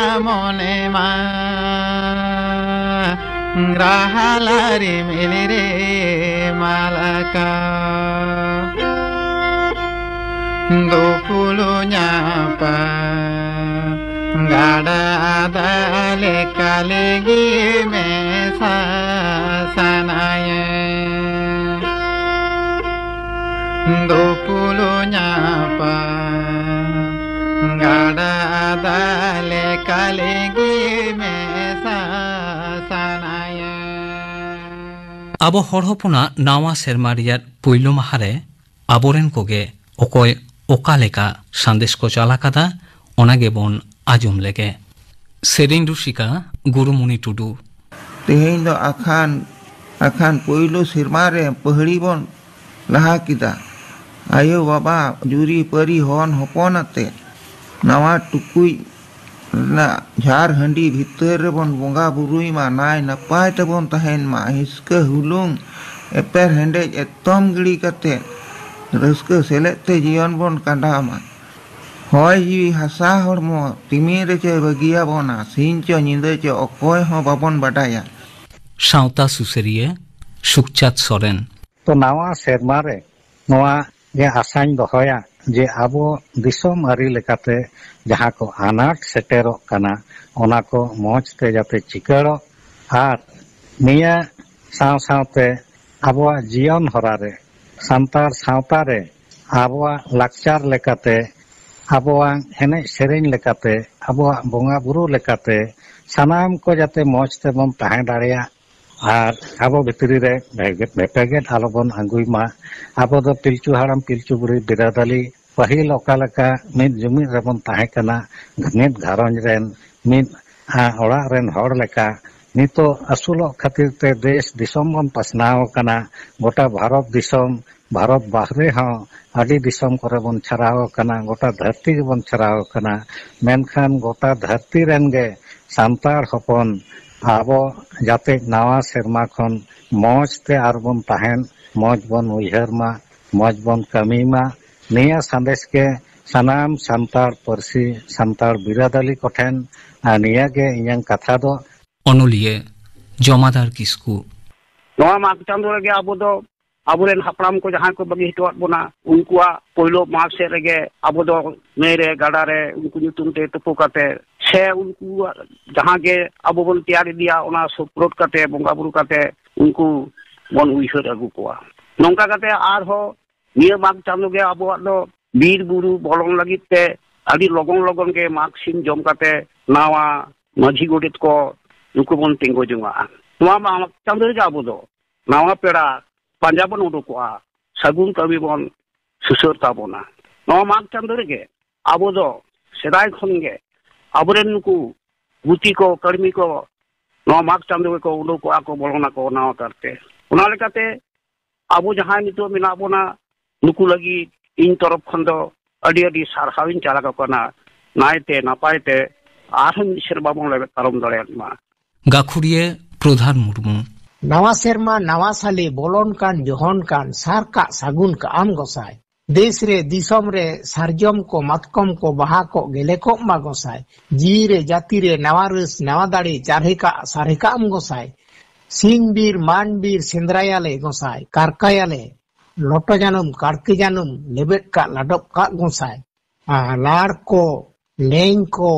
ᱢᱚᱱᱮ ᱢᱟ ᱨᱟᱦᱟᱞᱟ ᱨᱤᱢᱤᱞ ᱨᱮ ᱢᱟᱞᱟᱠᱟ᱾ ᱫᱩᱯᱩᱞᱩ ᱧᱟᱯᱟ ᱜᱟᱰᱟ ᱫᱟᱜ ᱞᱮᱠᱟ ᱞᱤᱸᱜᱤ ᱢᱮᱥᱟ ᱥᱟᱱᱟᱭᱮ᱾ ᱫᱩᱯᱩᱞᱩ ᱧᱟᱯᱟ ᱜᱟᱰᱟ ᱫᱟᱜ ᱞᱮᱠᱟ ᱞᱤᱸᱜᱤ ᱢᱮᱥᱟ ᱥᱟᱱᱟᱭᱮ᱾ ᱟᱵᱚ ᱦᱚᱲ ᱦᱚᱯᱚᱱᱟᱜ ᱱᱟᱣᱟ ᱥᱮᱨᱢᱟ ᱨᱮᱭᱟᱜ ᱯᱩᱭᱞᱩ ᱢᱟᱦᱟ ᱨᱮ ᱟᱵᱚᱨᱮᱱ ᱠᱚᱜᱮ ᱚᱠᱚᱭ ᱚᱠᱟ ᱞᱮᱠᱟ ᱥᱟᱸᱫᱮᱥ ᱠᱚ ᱪᱟᱞ ᱟᱠᱟᱫᱟ, ᱚᱱᱟ ᱜᱮᱵᱚᱱ ᱟᱸᱡᱚᱢ ᱞᱮᱜᱮ᱾ ᱥᱮᱨᱮᱧ ᱨᱩᱥᱤᱠᱟ ᱜᱩᱨᱩᱢᱩᱱᱤ ᱴᱩᱰᱩ᱾ ᱛᱮᱦᱮᱧ ᱫᱚ ᱟᱠᱷᱟᱱ, ᱟᱠᱷᱟᱱ ᱯᱳᱭᱞᱳ ᱥᱮᱨᱢᱟ ᱨᱮ ᱯᱟᱹᱦᱲᱤ ᱵᱚᱱ ᱞᱟᱦᱟ ᱠᱮᱫᱟ᱾ ᱟᱭᱳ ᱵᱟᱵᱟ, ᱡᱩᱨᱤ ᱯᱟᱹᱨᱤ, ᱦᱚᱱ ᱦᱚᱯᱚᱱ ᱟᱛᱮ ᱱᱟᱣᱟ ᱴᱩᱠᱩᱡ ᱨᱮᱱᱟᱜ ᱡᱷᱟᱨ ᱦᱟᱺᱰᱤ ᱵᱷᱤᱛᱟᱹᱨ ᱨᱮᱵᱚᱱ ᱵᱚᱸᱜᱟ ᱵᱩᱨᱩᱭ ᱢᱟ, ᱱᱟᱭ ᱱᱟᱯᱟᱭ ᱛᱮᱵᱚᱱ ᱛᱟᱦᱮᱱ ᱢᱟ᱾ ᱦᱤᱥᱠᱟᱹ ᱦᱩᱞᱩᱝ ᱮᱯᱮᱨ ᱦᱮᱸᱰᱮᱡ ᱮᱛᱚᱢ ᱜᱤᱲᱤ ᱠᱟᱛᱮ ᱨᱟᱹᱥᱠᱟᱹ ᱥᱮᱞᱮᱫ ᱛᱮ ᱡᱤᱭᱚᱱ ᱵᱚᱱ ᱠᱟᱸᱰᱟᱣ ᱢᱟ᱾ ᱦᱚᱭ ᱡᱤᱣᱤ ᱦᱟᱥᱟ ᱦᱚᱲᱢᱚ ᱛᱤᱢᱤᱱ ᱨᱮᱪᱚᱭ ᱵᱟᱹᱜᱤᱭᱟᱵᱚᱱᱟ, ᱥᱤᱧ ᱪᱚ ᱧᱤᱫᱟᱹ ᱪᱚ ᱚᱠᱚᱭ ᱦᱚᱸ ᱵᱟᱵᱚᱱ ᱵᱟᱰᱟᱭᱟ᱾ ᱥᱟᱶᱛᱟ ᱥᱩᱥᱟᱹᱨᱤᱭᱟᱹ ᱥᱩᱠᱪᱟᱸᱫᱽ ᱥᱚᱨᱮᱱ᱾ ᱛᱚ ᱱᱟᱣᱟ ᱥᱮᱨᱢᱟ ᱨᱮ ᱱᱚᱣᱟ ᱜᱮ ᱟᱥᱟᱧ ᱫᱚᱦᱚᱭᱟ ᱡᱮ ᱟᱵᱚ ᱫᱤᱥᱚᱢ ᱟᱹᱨᱤ ᱞᱮᱠᱟᱛᱮ ᱡᱟᱦᱟᱸ ᱠᱚ ᱟᱱᱟᱴ ᱥᱮᱴᱮᱨᱚᱜ ᱠᱟᱱᱟ, ᱚᱱᱟ ᱠᱚ ᱢᱚᱸᱡᱽ ᱛᱮ ᱡᱟᱛᱮ ᱪᱤᱠᱟᱹᱲᱚᱜ, ᱟᱨ ᱱᱤᱭᱟᱹ ᱥᱟᱶ ᱥᱟᱶᱛᱮ ᱟᱵᱚᱣᱟᱜ ᱡᱤᱭᱚᱱ ᱦᱚᱨᱟ ᱨᱮ, ᱥᱟᱱᱛᱟᱲ ᱥᱟᱶᱛᱟ ᱨᱮ ᱟᱵᱚᱣᱟᱜ ᱞᱟᱠᱪᱟᱨ ᱞᱮᱠᱟᱛᱮ, ᱟᱵᱚᱣᱟᱜ ᱮᱱᱮᱡ ᱥᱮᱨᱮᱧ ᱞᱮᱠᱟᱛᱮ, ᱟᱵᱚᱣᱟᱜ ᱵᱚᱸᱜᱟ ᱵᱩᱨᱩ ᱞᱮᱠᱟᱛᱮ ᱥᱟᱱᱟᱢ ᱠᱚ ᱡᱟᱛᱮ ᱢᱚᱸᱡᱽ ᱛᱮᱵᱚᱱ ᱛᱟᱦᱮᱸ ᱫᱟᱲᱮᱭᱟᱜ, ᱟᱨ ᱟᱵᱚ ᱵᱷᱤᱛᱨᱤ ᱨᱮ ᱵᱷᱮᱜᱮᱫ ᱵᱷᱮᱯᱮᱜᱮᱫ ᱟᱞᱚᱵᱚᱱ ᱟᱹᱜᱩᱭ ᱢᱟ᱾ ᱟᱵᱚ ᱫᱚ ᱯᱤᱞᱪᱩ ᱦᱟᱲᱟᱢ ᱯᱤᱞᱪᱩ ᱵᱩᱲᱦᱤ ᱵᱤᱨᱟᱹᱫᱟᱞᱤ ᱯᱟᱹᱦᱤᱞ ᱚᱠᱟ ᱞᱮᱠᱟ ᱢᱤᱫ ᱡᱩᱢᱤᱫ ᱨᱮᱵᱚᱱ ᱛᱟᱦᱮᱸ ᱠᱟᱱᱟ, ᱢᱤᱫ ᱜᱷᱟᱨᱚᱸᱡᱽ ᱨᱮᱱ, ᱢᱤᱫ, ᱟ, ᱚᱲᱟᱜ ᱨᱮᱱ ᱦᱚᱲ ᱞᱮᱠᱟ, ᱱᱤᱛᱚᱜ ᱟᱹᱥᱩᱞᱚᱜ ᱠᱷᱟᱹᱛᱤᱨ ᱛᱮ ᱫᱮᱥ ᱫᱤᱥᱚᱢ ᱵᱚᱱ ᱯᱟᱥᱱᱟᱣ ᱟᱠᱟᱱᱟ᱾ ᱜᱚᱴᱟ ᱵᱷᱟᱨᱚᱛ ᱫᱤᱥᱚᱢ, ᱵᱷᱟᱨᱚᱛ ᱵᱟᱦᱨᱮ ᱦᱚᱸ ᱟᱹᱰᱤ ᱫᱤᱥᱚᱢ ᱠᱚᱨᱮ ᱵᱚᱱ ᱪᱷᱟᱨᱟᱣ ᱟᱠᱟᱱᱟ, ᱜᱚᱴᱟ ᱫᱷᱟᱹᱨᱛᱤ ᱜᱮᱵᱚᱱ ᱪᱷᱟᱨᱟᱣ ᱟᱠᱟᱱᱟ᱾ ᱢᱮᱱᱠᱷᱟᱱ ᱜᱚᱴᱟ ᱫᱷᱟᱹᱨᱛᱤ ᱨᱮᱱ ᱜᱮ ᱥᱟᱱᱛᱟᱲ ᱦᱚᱯᱚᱱ ᱟᱵᱚ ᱡᱟᱛᱮ ᱱᱟᱣᱟ ᱥᱮᱨᱢᱟ ᱠᱷᱚᱱ ᱢᱚᱸᱡᱽ ᱛᱮ ᱟᱨᱵᱚᱱ ᱛᱟᱦᱮᱱ, ᱢᱚᱸᱡᱽ ᱵᱚᱱ ᱩᱭᱦᱟᱹᱨ ᱢᱟ, ᱢᱚᱸᱡᱽ ᱵᱚᱱ ᱠᱟᱹᱢᱤ ᱢᱟ, ᱱᱤᱭᱟᱹ ᱥᱟᱸᱫᱮᱥ ᱜᱮ ᱥᱟᱱᱟᱢ ᱥᱟᱱᱛᱟᱲ ᱯᱟᱹᱨᱥᱤ, ᱥᱟᱱᱛᱟᱲ ᱵᱤᱨᱟᱹᱫᱟᱞᱤ ᱠᱚᱴᱷᱮᱱ, ᱟᱨ ᱱᱤᱭᱟᱹ ᱜᱮ ᱤᱧᱟᱹᱝ ᱠᱟᱛᱷᱟ ᱫᱚ᱾ ᱚᱱᱚᱞᱤᱭᱟᱹ ᱡᱚᱢᱟᱫᱟᱨ ᱠᱤᱥᱠᱩ᱾ ᱱᱚᱣᱟ ᱢᱟᱜᱽ ᱪᱟᱸᱫᱳ ᱨᱮᱜᱮ ᱟᱵᱚ ᱫᱚ ᱟᱵᱚᱨᱮᱱ ᱦᱟᱯᱲᱟᱢ ᱠᱚ ᱡᱟᱦᱟᱸᱭ ᱠᱚ ᱵᱟᱹᱜᱤ ᱦᱚᱴᱚᱣᱟᱫ ᱵᱚᱱᱟ, ᱩᱱᱠᱩᱣᱟᱜ ᱯᱳᱭᱞᱳ ᱢᱟᱜᱽ ᱥᱮᱫ ᱨᱮᱜᱮ ᱟᱵᱚ ᱫᱚ ᱱᱟᱹᱭ ᱨᱮ, ᱜᱟᱰᱟ ᱨᱮ ᱩᱱᱠᱩ ᱧᱩᱛᱩᱢ ᱛᱮ ᱛᱩᱯᱩ ᱠᱟᱛᱮ ᱥᱮ ᱩᱱᱠᱩᱣᱟᱜ ᱡᱟᱦᱟᱸ ᱜᱮ ᱟᱵᱚ ᱵᱚᱱ ᱛᱮᱭᱟᱨ ᱤᱫᱤᱭᱟ, ᱚᱱᱟ ᱥᱩᱯᱨᱚᱫ ᱠᱟᱛᱮ, ᱵᱚᱸᱜᱟ ᱵᱩᱨᱩ ᱠᱟᱛᱮ ᱩᱱᱠᱩ ᱵᱚᱱ ᱩᱭᱦᱟᱹᱨ ᱟᱹᱜᱩ ᱠᱚᱣᱟ᱾ ᱱᱚᱝᱠᱟ ᱠᱟᱛᱮ ᱟᱨᱦᱚᱸ ᱱᱤᱭᱟᱹ ᱢᱟᱜᱽ ᱪᱟᱸᱫᱳ ᱜᱮ ᱟᱵᱚᱣᱟᱜ ᱫᱚ ᱵᱤᱨ ᱵᱩᱨᱩ ᱵᱚᱞᱚᱱ ᱞᱟᱹᱜᱤᱫ ᱛᱮ ᱟᱹᱰᱤ ᱞᱚᱜᱚᱱ ᱞᱚᱜᱚᱱ ᱜᱮ ᱢᱟᱜᱽ ᱥᱤᱢ ᱡᱚᱢ ᱠᱟᱛᱮ ᱱᱟᱣᱟ ᱢᱟᱹᱡᱷᱤ ᱜᱚᱰᱮᱛ ᱠᱚ ᱱᱩᱠᱩ ᱵᱚᱱ ᱛᱤᱸᱜᱩ ᱡᱚᱝᱟᱜᱼᱟ᱾ ᱱᱚᱣᱟ ᱢᱟᱜᱽ ᱪᱟᱸᱫᱳ ᱨᱮᱜᱮ ᱟᱵᱚ ᱫᱚ ᱱᱟᱣᱟ ᱯᱮᱲᱟ ᱯᱟᱸᱡᱟ ᱵᱚᱱ ᱩᱰᱩᱠᱚᱜᱼᱟ, ᱥᱟᱹᱜᱩᱱ ᱠᱟᱹᱢᱤ ᱵᱚᱱ ᱥᱩᱥᱟᱹᱨ ᱛᱟᱵᱚᱱᱟ᱾ ᱱᱚᱣᱟ ᱢᱟᱜᱽ ᱪᱟᱸᱫᱳ ᱨᱮᱜᱮ ᱟᱵᱚ ᱫᱚ ᱥᱮᱫᱟᱭ ᱠᱷᱚᱱ ᱜᱮ ᱟᱵᱚᱨᱮᱱ ᱱᱩᱠᱩ ᱜᱩᱛᱤ ᱠᱚ, ᱠᱟᱹᱲᱢᱤ ᱠᱚ ᱱᱚᱣᱟ ᱢᱟᱜᱽ ᱪᱟᱸᱫᱳ ᱜᱮᱠᱚ ᱩᱰᱩᱠᱚᱜᱼᱟ ᱠᱚ, ᱵᱚᱞᱚᱱᱟᱠᱚ ᱱᱟᱣᱟ ᱠᱟᱨᱛᱮ᱾ ᱚᱱᱟ ᱞᱮᱠᱟᱛᱮ ᱟᱵᱚ ᱡᱟᱦᱟᱸᱭ ᱱᱤᱛᱚᱜ ᱢᱮᱱᱟᱜ ᱵᱚᱱᱟ, ᱱᱩᱠᱩ ᱞᱟᱹᱜᱤᱫ ᱤᱧ ᱛᱚᱨᱚᱯ ᱠᱷᱚᱱ ᱫᱚ ᱟᱹᱰᱤ ᱟᱹᱰᱤ ᱥᱟᱨᱦᱟᱣ ᱤᱧ ᱪᱟᱞ ᱟᱠᱚ ᱠᱟᱱᱟ᱾ ᱱᱟᱭᱛᱮ ᱱᱟᱯᱟᱭ ᱛᱮ ᱟᱨᱦᱚᱸ ᱢᱤᱫ ᱥᱮᱨᱢᱟ ᱵᱚᱱ ᱞᱮᱵᱮᱫ ᱯᱟᱨᱚᱢ ᱫᱟᱲᱮᱭᱟᱜ ᱢᱟ᱾ ᱜᱟᱹᱠᱷᱩᱲᱤᱭᱟᱹ ᱯᱨᱚᱫᱷᱟᱱ ᱢᱩᱨᱢᱩ᱾ ᱱᱟᱣᱟ ᱥᱮᱨᱢᱟ ᱱᱟᱣᱟ ᱥᱟᱞᱮ ᱵᱚᱞᱚᱱ ᱠᱟᱱ ᱡᱚᱦᱚᱱ ᱠᱟᱱ ᱥᱟᱨ ᱠᱟᱜ ᱥᱟᱹᱜᱩᱱ ᱠᱟᱜ ᱟᱢ ᱜᱚᱸᱥᱟᱭ᱾ ᱫᱮᱥ ᱨᱮ ᱫᱤᱥᱚᱢ ᱨᱮ ᱥᱟᱨᱡᱚᱢ ᱠᱚ ᱢᱟᱛᱠᱚᱢ ᱠᱚ ᱵᱟᱦᱟ ᱠᱚ ᱜᱮᱞᱮ ᱠᱚᱜ ᱢᱟ ᱜᱚᱸᱥᱟᱭ᱾ ᱡᱤᱣᱤ ᱨᱮ ᱡᱟᱹᱛᱤ ᱨᱮ ᱱᱟᱣᱟ ᱨᱟᱹᱥ ᱱᱟᱣᱟ ᱫᱟᱲᱮ ᱪᱟᱨᱦᱮ ᱠᱟᱜ ᱥᱟᱨᱦᱮ ᱠᱟᱜ ᱟᱢ ᱜᱚᱸᱥᱟᱭ᱾ ᱥᱤᱧ ᱵᱤᱨ ᱢᱟᱱ ᱵᱤᱨ ᱥᱮᱸᱫᱽᱨᱟᱭᱟᱞᱮ ᱜᱚᱸᱥᱟᱭ ᱠᱟᱨᱠᱟᱭᱟᱞᱮ᱾ ᱞᱚᱴᱚ ᱡᱟᱹᱱᱩᱢ ᱠᱟᱲᱠᱤ ᱡᱟᱹᱱᱩᱢ ᱞᱮᱵᱮᱫ ᱠᱟᱜ ᱞᱟᱰᱚᱵ ᱠᱟᱜ ᱜᱚᱸᱥᱟᱭ᱾ ᱟᱨ ᱞᱟᱲ ᱠᱚ ᱞᱮᱧ ᱠᱚ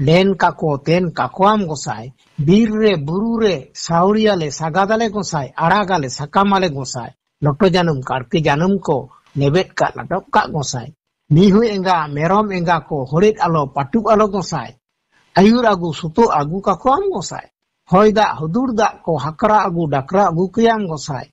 ᱞᱮᱱ ᱠᱟᱠᱚ ᱛᱮᱱ ᱠᱟᱠᱚᱣᱟᱢ ᱜᱚᱸᱥᱟᱭ᱾ ᱵᱤᱨ ᱨᱮ ᱵᱩᱨᱩ ᱨᱮ ᱥᱟᱹᱣᱲᱤᱭᱟᱞᱮ ᱥᱟᱜᱟᱫᱟᱞᱮ ᱜᱚᱸᱥᱟᱭ, ᱟᱲᱟᱜᱟᱞᱮ ᱥᱟᱠᱟᱢᱟᱞᱮ ᱜᱚᱸᱥᱟᱭ᱾ ᱞᱚᱴᱚ ᱡᱟᱹᱱᱩᱢ ᱠᱟᱲᱠᱤ ᱡᱟᱹᱱᱩᱢ ᱠᱚ ᱞᱮᱵᱮᱫ ᱠᱟᱜ ᱞᱟᱰᱚᱵ ᱠᱟᱜ ᱜᱚᱸᱥᱟᱭ᱾ ᱢᱤᱦᱩ ᱮᱸᱜᱟ ᱢᱮᱨᱚᱢ ᱮᱸᱜᱟ ᱠᱚ ᱦᱚᱲᱮᱫ ᱟᱞᱚ ᱯᱟᱹᱴᱩᱵ ᱟᱞᱚ ᱜᱚᱸᱥᱟᱭ᱾ ᱟᱹᱭᱩᱨ ᱟᱹᱜᱩ ᱥᱩᱛᱩᱜ ᱟᱹᱜᱩ ᱠᱟᱠᱚᱣᱟᱢ ᱜᱚᱸᱥᱟᱭ᱾ ᱦᱚᱭ ᱫᱟᱜ ᱦᱩᱫᱩᱲ ᱫᱟᱜ ᱠᱚ ᱦᱟᱠᱨᱟ ᱟᱹᱜᱩ ᱰᱟᱠᱨᱟ ᱟᱹᱜᱩ ᱠᱮᱭᱟᱢ ᱜᱚᱸᱥᱟᱭ᱾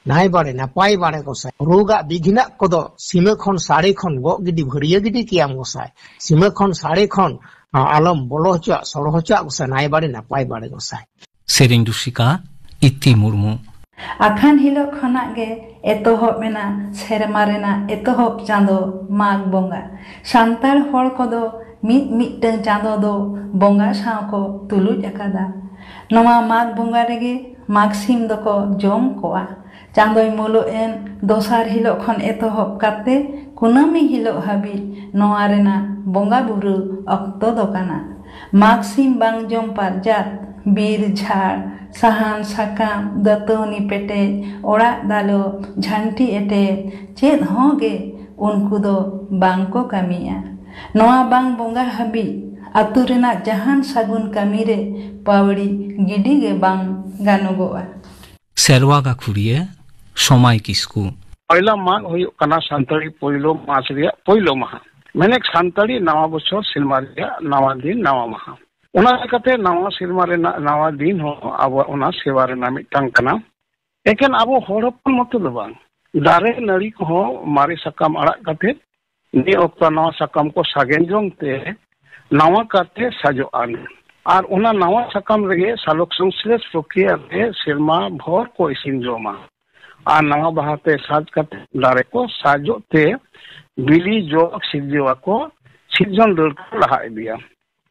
ᱱᱟᱭ ᱵᱟᱲᱮ ᱱᱟᱯᱟᱭ ᱵᱟᱲᱮ ᱜᱚᱸᱥᱟᱭ᱾ ᱨᱳᱜᱟᱜ ᱵᱤᱜᱷᱤᱱᱟᱜ ᱠᱚᱫᱚ ᱥᱤᱢᱟᱹ ᱠᱷᱚᱱ ᱥᱟᱹᱲᱮ ᱠᱷᱚᱱ ᱜᱚᱜ ᱜᱤᱰᱤ ᱵᱷᱟᱹᱨᱭᱟᱹ ᱜᱤᱰᱤ ᱠᱮᱭᱟᱢ ᱜᱚᱸᱥᱟᱭ᱾ ᱥᱤᱢᱟᱹ ᱠᱷᱚᱱ ᱥᱟᱹᱲᱮ ᱠᱷᱚᱱ ᱟ, ᱟᱞᱚᱢ ᱵᱚᱞᱚ ᱦᱚᱪᱚᱣᱟᱜ ᱥᱚᱲᱚ ᱦᱚᱪᱚᱣᱟᱜ ᱜᱚᱸᱥᱟᱭ᱾ ᱱᱟᱭ ᱵᱟᱲᱮ ᱱᱟᱯᱟᱭ ᱵᱟᱲᱮ ᱜᱚᱸᱥᱟᱭ᱾ ᱥᱮᱨᱮᱧ ᱨᱩᱥᱤᱠᱟ ᱤᱛᱤ ᱢᱩᱨᱢᱩ᱾ ᱟᱠᱷᱟᱱ ᱦᱤᱞᱳᱜ ᱠᱷᱚᱱᱟᱜ ᱜᱮ ᱮᱛᱚᱦᱚᱵ ᱮᱱᱟ ᱥᱮᱨᱢᱟ ᱨᱮᱱᱟᱜ ᱮᱛᱚᱦᱚᱵ ᱪᱟᱸᱫᱚ ᱢᱟᱜᱽ ᱵᱚᱸᱜᱟ᱾ ᱥᱟᱱᱛᱟᱲ ᱦᱚᱲ ᱠᱚᱫᱚ ᱢᱤᱫ ᱢᱤᱫᱴᱟᱝ ᱪᱟᱸᱫᱚ ᱫᱚ ᱵᱚᱸᱜᱟ ᱥᱟᱶ ᱠᱚ ᱛᱩᱞᱩᱡ ᱟᱠᱟᱫᱟ᱾ ᱱᱚᱣᱟ ᱢᱟᱜᱽ ᱵᱚᱸᱜᱟ ᱨᱮᱜᱮ ᱢᱟᱜᱽ ᱥᱤᱢ ᱫᱚᱠᱚ ᱡᱚᱢ ᱠᱚᱣᱟ᱾ ᱪᱟᱸᱫᱚᱭ ᱢᱩᱞᱩᱜ ᱮᱱ ᱫᱚᱥᱟᱨ ᱦᱤᱞᱳᱜ ᱠᱷᱚᱱ ᱮᱛᱚᱦᱚᱵ ᱠᱟᱛᱮ ᱠᱩᱱᱟᱹᱢᱤ ᱦᱤᱞᱳᱜ ᱦᱟᱹᱵᱤᱡ ᱱᱚᱣᱟ ᱨᱮᱱᱟᱜ ᱵᱚᱸᱜᱟ ᱵᱩᱨᱩ ᱚᱠᱛᱚ ᱫᱚ ᱠᱟᱱᱟ᱾ ᱢᱟᱜᱽ ᱥᱤᱢ ᱵᱟᱝ ᱡᱚᱢ ᱯᱟᱨᱡᱟᱛ, ᱵᱤᱨ ᱡᱷᱟᱲ, ᱥᱟᱦᱟᱱ ᱥᱟᱠᱟᱢ, ᱫᱟᱹᱛᱟᱹᱣᱱᱤ ᱯᱮᱴᱮᱡ, ᱚᱲᱟᱜ ᱫᱟᱞᱚᱵ, ᱡᱷᱟᱱᱴᱤ ᱮᱴᱮᱫ, ᱪᱮᱫ ᱦᱚᱸ ᱜᱮ ᱩᱱᱠᱩ ᱫᱚ ᱵᱟᱝ ᱠᱚ ᱠᱟᱹᱢᱤᱭᱟ᱾ ᱱᱚᱣᱟ ᱵᱟᱝ ᱵᱚᱸᱜᱟ ᱦᱟᱹᱵᱤᱡ ᱟᱹᱛᱩ ᱨᱮᱱᱟᱜ ᱡᱟᱦᱟᱱ ᱥᱟᱹᱜᱩᱱ ᱠᱟᱹᱢᱤ ᱨᱮ ᱯᱟᱹᱣᱲᱤ ᱜᱤᱰᱤ ᱜᱮ ᱵᱟᱝ ᱜᱟᱱᱚᱜᱚᱜᱼᱟ᱾ ᱥᱮᱨᱣᱟ ᱜᱟᱹᱠᱷᱩᱲᱤᱭᱟᱹ ᱥᱚᱢᱟᱭ ᱠᱤᱥᱠᱩ᱾ ᱯᱚᱭᱞᱟ ᱢᱟᱜᱽ ᱦᱩᱭᱩᱜ ᱠᱟᱱᱟ ᱥᱟᱱᱛᱟᱲᱤ ᱯᱳᱭᱞᱳ ᱢᱟᱥ ᱨᱮᱭᱟᱜ ᱯᱳᱭᱞᱳ ᱢᱟᱦᱟ, ᱢᱮᱱᱮᱠ ᱥᱟᱱᱛᱟᱲᱤ ᱱᱟᱣᱟ ᱵᱚᱪᱷᱚᱨ ᱥᱮᱨᱢᱟ ᱨᱮᱭᱟᱜ ᱱᱟᱣᱟ ᱫᱤᱱ ᱱᱟᱣᱟ ᱢᱟᱦᱟ᱾ ᱚᱱᱟ ᱞᱮᱠᱟᱛᱮ ᱱᱟᱣᱟ ᱥᱮᱨᱢᱟ ᱨᱮᱱᱟᱜ ᱱᱟᱣᱟ ᱫᱤᱱ ᱦᱚᱸ ᱟᱵᱚᱣᱟᱜ ᱚᱱᱟ ᱥᱮᱨᱣᱟ ᱨᱮᱱᱟᱜ ᱢᱤᱫᱴᱟᱝ ᱠᱟᱱᱟ᱾ ᱮᱠᱮᱱ ᱟᱵᱚ ᱦᱚᱲ ᱦᱚᱯᱚᱱ ᱢᱚᱛᱚ ᱫᱚ ᱵᱟᱝ, ᱫᱟᱨᱮ ᱱᱟᱹᱲᱤ ᱠᱚᱦᱚᱸ ᱢᱟᱨᱮ ᱥᱟᱠᱟᱢ ᱟᱲᱟᱜ ᱠᱟᱛᱮ ᱱᱤᱭᱟᱹ ᱚᱠᱛᱚ ᱱᱟᱣᱟ ᱥᱟᱠᱟᱢ ᱠᱚ ᱥᱟᱜᱮᱱ ᱡᱚᱝ ᱛᱮ ᱱᱟᱣᱟ ᱠᱟᱨᱛᱮ ᱥᱟᱡᱚᱜᱼᱟ᱾ ᱟᱨ ᱚᱱᱟ ᱱᱟᱣᱟ ᱥᱟᱠᱟᱢ ᱨᱮᱜᱮ ᱥᱟᱞᱚᱠ ᱥᱚᱝᱥᱞᱮᱥ ᱯᱨᱚᱠᱨᱤᱭᱟ ᱨᱮ ᱥᱮᱨᱢᱟ ᱵᱷᱚᱨ ᱠᱚ ᱤᱥᱤᱱ ᱡᱚᱢᱟ᱾ ᱟᱨ ᱱᱟᱣᱟ ᱵᱟᱦᱟ ᱛᱮ ᱥᱟᱡᱽ ᱠᱟᱛᱮ ᱫᱟᱨᱮ ᱠᱚ ᱥᱟᱡᱚᱜ ᱛᱮ ᱵᱤᱞᱤ ᱡᱚ ᱥᱤᱨᱡᱟᱹᱣ ᱟᱠᱚ, ᱥᱤᱨᱡᱚᱱ ᱫᱟᱹᱲ ᱠᱚ ᱞᱟᱦᱟ ᱤᱫᱤᱭᱟ᱾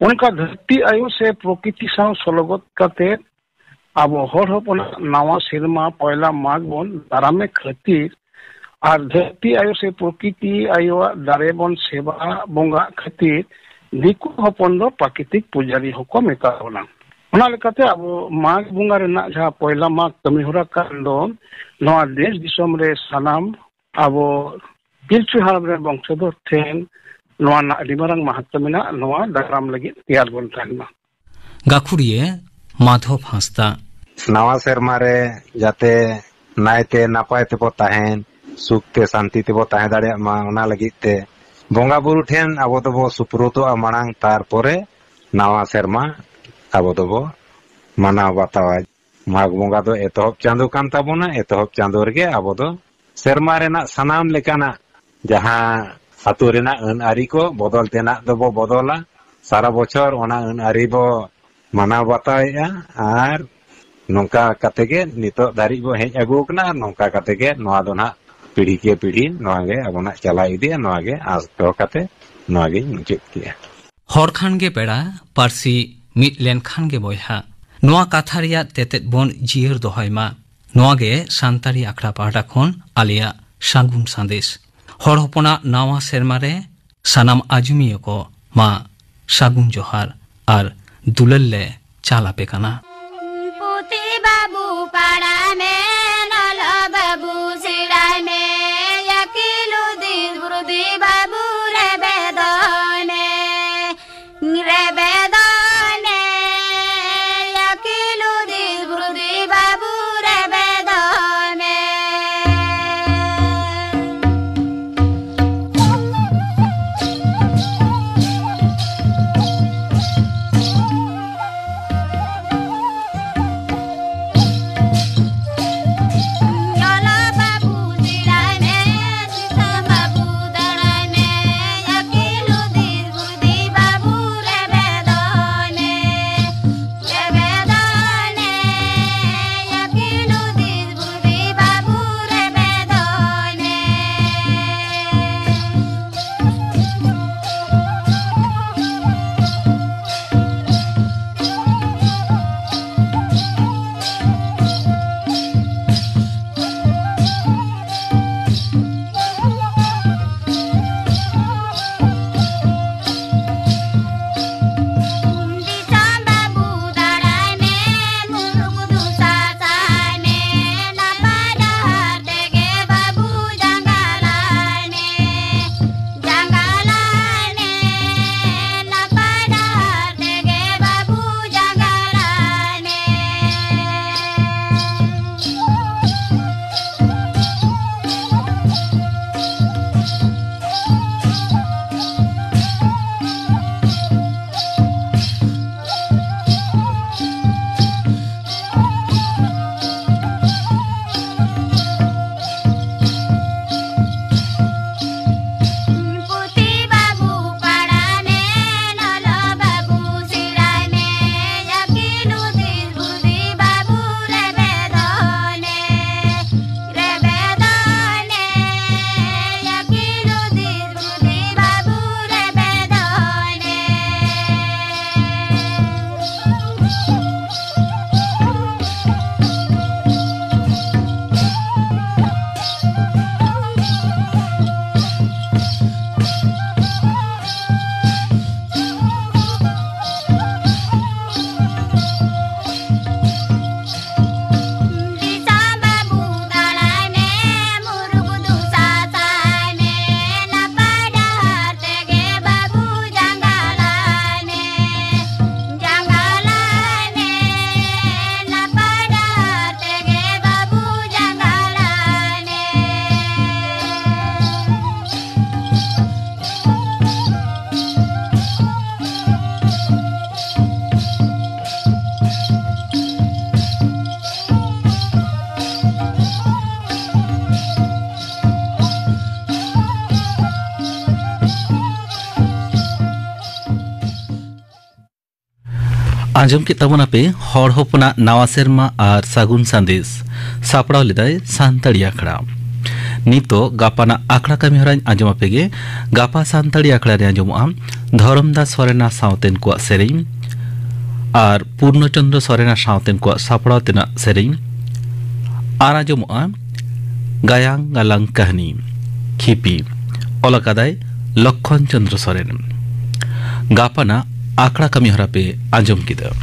ᱚᱱᱠᱟ ᱫᱷᱟᱹᱨᱛᱤ ᱟᱭᱳ ᱥᱮ ᱯᱨᱚᱠᱤᱛᱤ ᱥᱟᱶ ᱥᱚᱞᱚᱜᱚᱛ ᱠᱟᱛᱮ ᱟᱵᱚ ᱦᱚᱲ ᱦᱚᱯᱚᱱᱟᱜ ᱱᱟᱣᱟ ᱥᱮᱨᱢᱟ ᱯᱚᱭᱞᱟ ᱢᱟᱜᱽ ᱵᱚᱱ ᱫᱟᱨᱟᱢᱮ ᱠᱷᱟᱹᱛᱤᱨ ᱟᱨ ᱫᱷᱟᱹᱨᱛᱤ ᱟᱭᱳ ᱥᱮ ᱯᱨᱚᱠᱤᱛᱤ ᱟᱭᱳᱣᱟᱜ ᱫᱟᱨᱮ ᱵᱚᱱ ᱥᱮᱵᱟ ᱵᱚᱸᱜᱟᱜ ᱠᱷᱟᱹᱛᱤᱨ ᱫᱤᱠᱩ ᱦᱚᱯᱚᱱ ᱫᱚ ᱯᱨᱟᱠᱨᱤᱛᱤᱠ ᱯᱩᱡᱟᱨᱤ ᱦᱚᱸᱠᱚ ᱢᱮᱛᱟ ᱵᱚᱱᱟ᱾ ᱚᱱᱟ ᱞᱮᱠᱟᱛᱮ ᱟᱵᱚ ᱢᱟᱜᱽ ᱵᱚᱸᱜᱟ ᱨᱮᱱᱟᱜ ᱡᱟᱦᱟᱸ ᱯᱚᱭᱞᱟ ᱢᱟᱜᱽ ᱠᱟᱹᱢᱤ ᱦᱚᱨᱟ ᱠᱟᱱ ᱫᱚ, ᱱᱚᱣᱟ ᱫᱮᱥ ᱫᱤᱥᱚᱢ ᱨᱮ ᱥᱟᱱᱟᱢ ᱟᱵᱚ ᱯᱤᱞᱪᱩ ᱦᱟᱲᱟᱢ ᱨᱮᱱ ᱵᱚᱝᱥᱚᱫᱷᱚᱨ ᱴᱷᱮᱱ ᱱᱚᱣᱟ ᱨᱮᱱᱟᱜ ᱟᱹᱰᱤ ᱢᱟᱨᱟᱝ ᱢᱟᱦᱟᱛᱛᱚ ᱢᱮᱱᱟᱜᱼᱟ᱾ ᱱᱚᱣᱟ ᱫᱟᱨᱟᱢ ᱞᱟᱹᱜᱤᱫ ᱛᱮᱭᱟᱨ ᱵᱚᱱ ᱛᱟᱦᱮᱱ ᱢᱟ᱾ ᱜᱟᱹᱠᱷᱩᱲᱤᱭᱟᱹ ᱢᱟᱫᱷᱚᱵ ᱦᱟᱸᱥᱫᱟ᱾ ᱱᱟᱣᱟ ᱥᱮᱨᱢᱟ ᱨᱮ ᱡᱟᱛᱮ ᱱᱟᱭᱛᱮ ᱱᱟᱯᱟᱭ ᱛᱮᱵᱚ ᱛᱟᱦᱮᱱ, ᱥᱩᱠ ᱛᱮ ᱥᱟᱱᱛᱤ ᱛᱮᱵᱚ ᱛᱟᱦᱮᱸ ᱫᱟᱲᱮᱭᱟᱜ ᱢᱟ, ᱚᱱᱟ ᱞᱟᱹᱜᱤᱫ ᱛᱮ ᱵᱚᱸᱜᱟ ᱵᱩᱨᱩ ᱴᱷᱮᱱ ᱟᱵᱚ ᱫᱚᱵᱚ ᱥᱩᱯᱨᱩᱫᱚᱜᱼᱟ ᱢᱟᱲᱟᱝ, ᱛᱟᱨᱯᱚᱨᱮ ᱱᱟᱣᱟ ᱥᱮᱨᱢᱟ ᱟᱵᱚ ᱫᱚᱵᱚ ᱢᱟᱱᱟᱣ ᱵᱟᱛᱟᱣᱟ᱾ ᱢᱟᱜᱽ ᱵᱚᱸᱜᱟ ᱫᱚ ᱮᱛᱚᱦᱚᱵ ᱪᱟᱸᱫᱚ ᱠᱟᱱ ᱛᱟᱵᱚᱱᱟ, ᱮᱛᱚᱦᱚᱵ ᱪᱟᱸᱫᱚ ᱨᱮᱜᱮ ᱟᱵᱚ ᱫᱚ ᱥᱮᱨᱢᱟ ᱨᱮᱱᱟᱜ ᱥᱟᱱᱟᱢ ᱞᱮᱠᱟᱱᱟᱜ ᱡᱟᱦᱟᱸ ᱟᱹᱛᱩ ᱨᱮᱱᱟᱜ ᱟᱹᱱ ᱟᱹᱨᱤ ᱠᱚ ᱵᱚᱫᱚᱞ ᱛᱮᱱᱟᱜ ᱫᱚᱵᱚ ᱵᱚᱫᱚᱞᱟ᱾ ᱥᱟᱨᱟ ᱵᱚᱪᱷᱚᱨ ᱚᱱᱟ ᱟᱹᱱ ᱟᱹᱨᱤ ᱵᱚ ᱢᱟᱱᱟᱣ ᱵᱟᱛᱟᱣᱮᱫᱼᱟ᱾ ᱟᱨ ᱱᱚᱝᱠᱟ ᱠᱟᱛᱮ ᱜᱮ ᱱᱤᱛᱚᱜ ᱫᱷᱟᱹᱨᱤᱡ ᱵᱚ ᱦᱮᱡ ᱟᱹᱜᱩ ᱟᱠᱟᱱᱟ᱾ ᱟᱨ ᱱᱚᱝᱠᱟ ᱠᱟᱛᱮ ᱜᱮ ᱱᱚᱣᱟ ᱫᱚ ᱱᱟᱦᱟᱜ ᱯᱤᱲᱦᱤ ᱠᱮ ᱯᱤᱲᱦᱤ ᱱᱚᱣᱟ ᱜᱮ ᱟᱵᱚᱱᱟᱜ ᱪᱟᱞᱟᱣ ᱤᱫᱤᱜᱼᱟ᱾ ᱱᱚᱣᱟ ᱜᱮ ᱟᱸᱥ ᱫᱚᱦᱚ ᱠᱟᱛᱮ ᱱᱚᱣᱟ ᱜᱤᱧ ᱢᱩᱪᱟᱹᱫ ᱠᱮᱜᱼᱟ᱾ ᱦᱚᱲ ᱠᱷᱟᱱ ᱜᱮ ᱯᱮᱲᱟ, ᱯᱟᱹᱨᱥᱤ ᱢᱤᱫ ᱞᱮᱱ ᱠᱷᱟᱱ ᱜᱮ ᱵᱚᱭᱦᱟ᱾ ᱱᱚᱣᱟ ᱠᱟᱛᱷᱟ ᱨᱮᱭᱟᱜ ᱛᱮᱛᱮᱫ ᱵᱚᱱ ᱡᱤᱭᱟᱹᱲ ᱫᱚᱦᱚᱭ ᱢᱟ᱾ ᱱᱚᱣᱟ ᱜᱮ ᱥᱟᱱᱛᱟᱲᱤ ᱟᱠᱷᱲᱟ ᱯᱟᱦᱴᱟ ᱠᱷᱚᱱ ᱟᱞᱮᱭᱟᱜ ᱥᱟᱹᱜᱩᱱ ᱥᱟᱸᱫᱮᱥ᱾ ᱦᱚᱲ ᱦᱚᱯᱚᱱᱟᱜ ᱱᱟᱣᱟ ᱥᱮᱨᱢᱟ ᱨᱮ ᱥᱟᱱᱟᱢ ᱟᱸᱡᱚᱢᱤᱭᱟᱹ ᱠᱚ ᱢᱟ ᱥᱟᱹᱜᱩᱱ ᱡᱚᱦᱟᱨ ᱟᱨ ᱫᱩᱞᱟᱹᱲ ᱞᱮ ᱪᱟᱞ ᱟᱯᱮ ᱠᱟᱱᱟ᱾ ᱯᱩᱛᱷᱤ ᱵᱟᱹᱵᱩ ᱯᱟᱲᱦᱟᱭ ᱢᱮ, ᱚᱞᱚᱜ ᱵᱟᱹᱵᱩ ᱥᱮᱬᱟᱭ ᱢᱮ, ᱟᱹᱠᱤᱞ ᱦᱩᱫᱤᱥ ᱵᱩᱨᱫᱷᱤ ᱵᱟᱹᱵᱩ ᱨᱮᱵᱮᱫᱚᱭ ᱢᱮ, ᱨᱮᱵᱮᱫᱚᱭ ᱢᱮ, ᱟᱹᱠᱤᱞ ᱦᱩᱫᱤᱥ ᱵᱩᱨᱫᱷᱤ ᱵᱟᱹᱵᱩ ᱨᱮᱵᱮᱫᱚᱭ ᱢᱮ᱾ ᱟᱸᱡᱚᱢ ᱠᱮᱫ ᱛᱟᱵᱚᱱᱟᱯᱮ ᱦᱚᱲ ᱦᱚᱯᱚᱱᱟᱜ ᱱᱟᱣᱟ ᱥᱮᱨᱢᱟ ᱟᱨ ᱥᱟᱹᱜᱩᱱ ᱥᱟᱸᱫᱮᱥ᱾ ᱥᱟᱯᱲᱟᱣ ᱞᱮᱫᱟᱭ ᱥᱟᱱᱛᱟᱲᱤ ᱟᱠᱷᱲᱟ᱾ ᱱᱤᱛᱚᱜ ᱜᱟᱯᱟᱱᱟᱜ ᱟᱠᱷᱲᱟ ᱠᱟᱹᱢᱤ ᱦᱚᱨᱟᱧ ᱟᱸᱡᱚᱢ ᱟᱯᱮ ᱜᱮ᱾ ᱜᱟᱯᱟ ᱥᱟᱱᱛᱟᱲᱤ ᱟᱠᱷᱲᱟ ᱨᱮ ᱟᱸᱡᱚᱢᱚᱜᱼᱟ ᱫᱷᱚᱨᱚᱢᱫᱟᱥ ᱥᱚᱨᱮᱱᱟᱜ ᱥᱟᱶᱛᱮᱱ ᱠᱚᱣᱟᱜ ᱥᱮᱨᱮᱧ ᱟᱨ ᱯᱩᱨᱱᱚᱪᱚᱱᱫᱨᱚ ᱥᱚᱨᱮᱱᱟᱜ ᱥᱟᱶᱛᱮᱱ ᱠᱚᱣᱟᱜ ᱥᱟᱯᱲᱟᱣ ᱛᱮᱱᱟᱜ ᱥᱮᱨᱮᱧ᱾ ᱟᱨ ᱟᱸᱡᱚᱢᱚᱜᱼᱟ ᱜᱟᱭᱟᱝ ᱜᱟᱞᱟᱝ ᱠᱟᱹᱦᱱᱤ ᱠᱷᱤᱯᱤ, ᱚᱞ ᱟᱠᱟᱫᱟᱭ ᱞᱚᱠᱠᱷᱚᱱ ᱪᱚᱱᱫᱨᱚ ᱥᱚᱨᱮᱱ᱾ ᱜᱟᱯᱟᱱᱟᱜ ᱟᱠᱷᱲᱟ ᱠᱟᱹᱢᱤ ᱦᱚᱨᱟ ᱯᱮ ᱟᱸᱡᱚᱢ ᱠᱮᱫᱟ᱾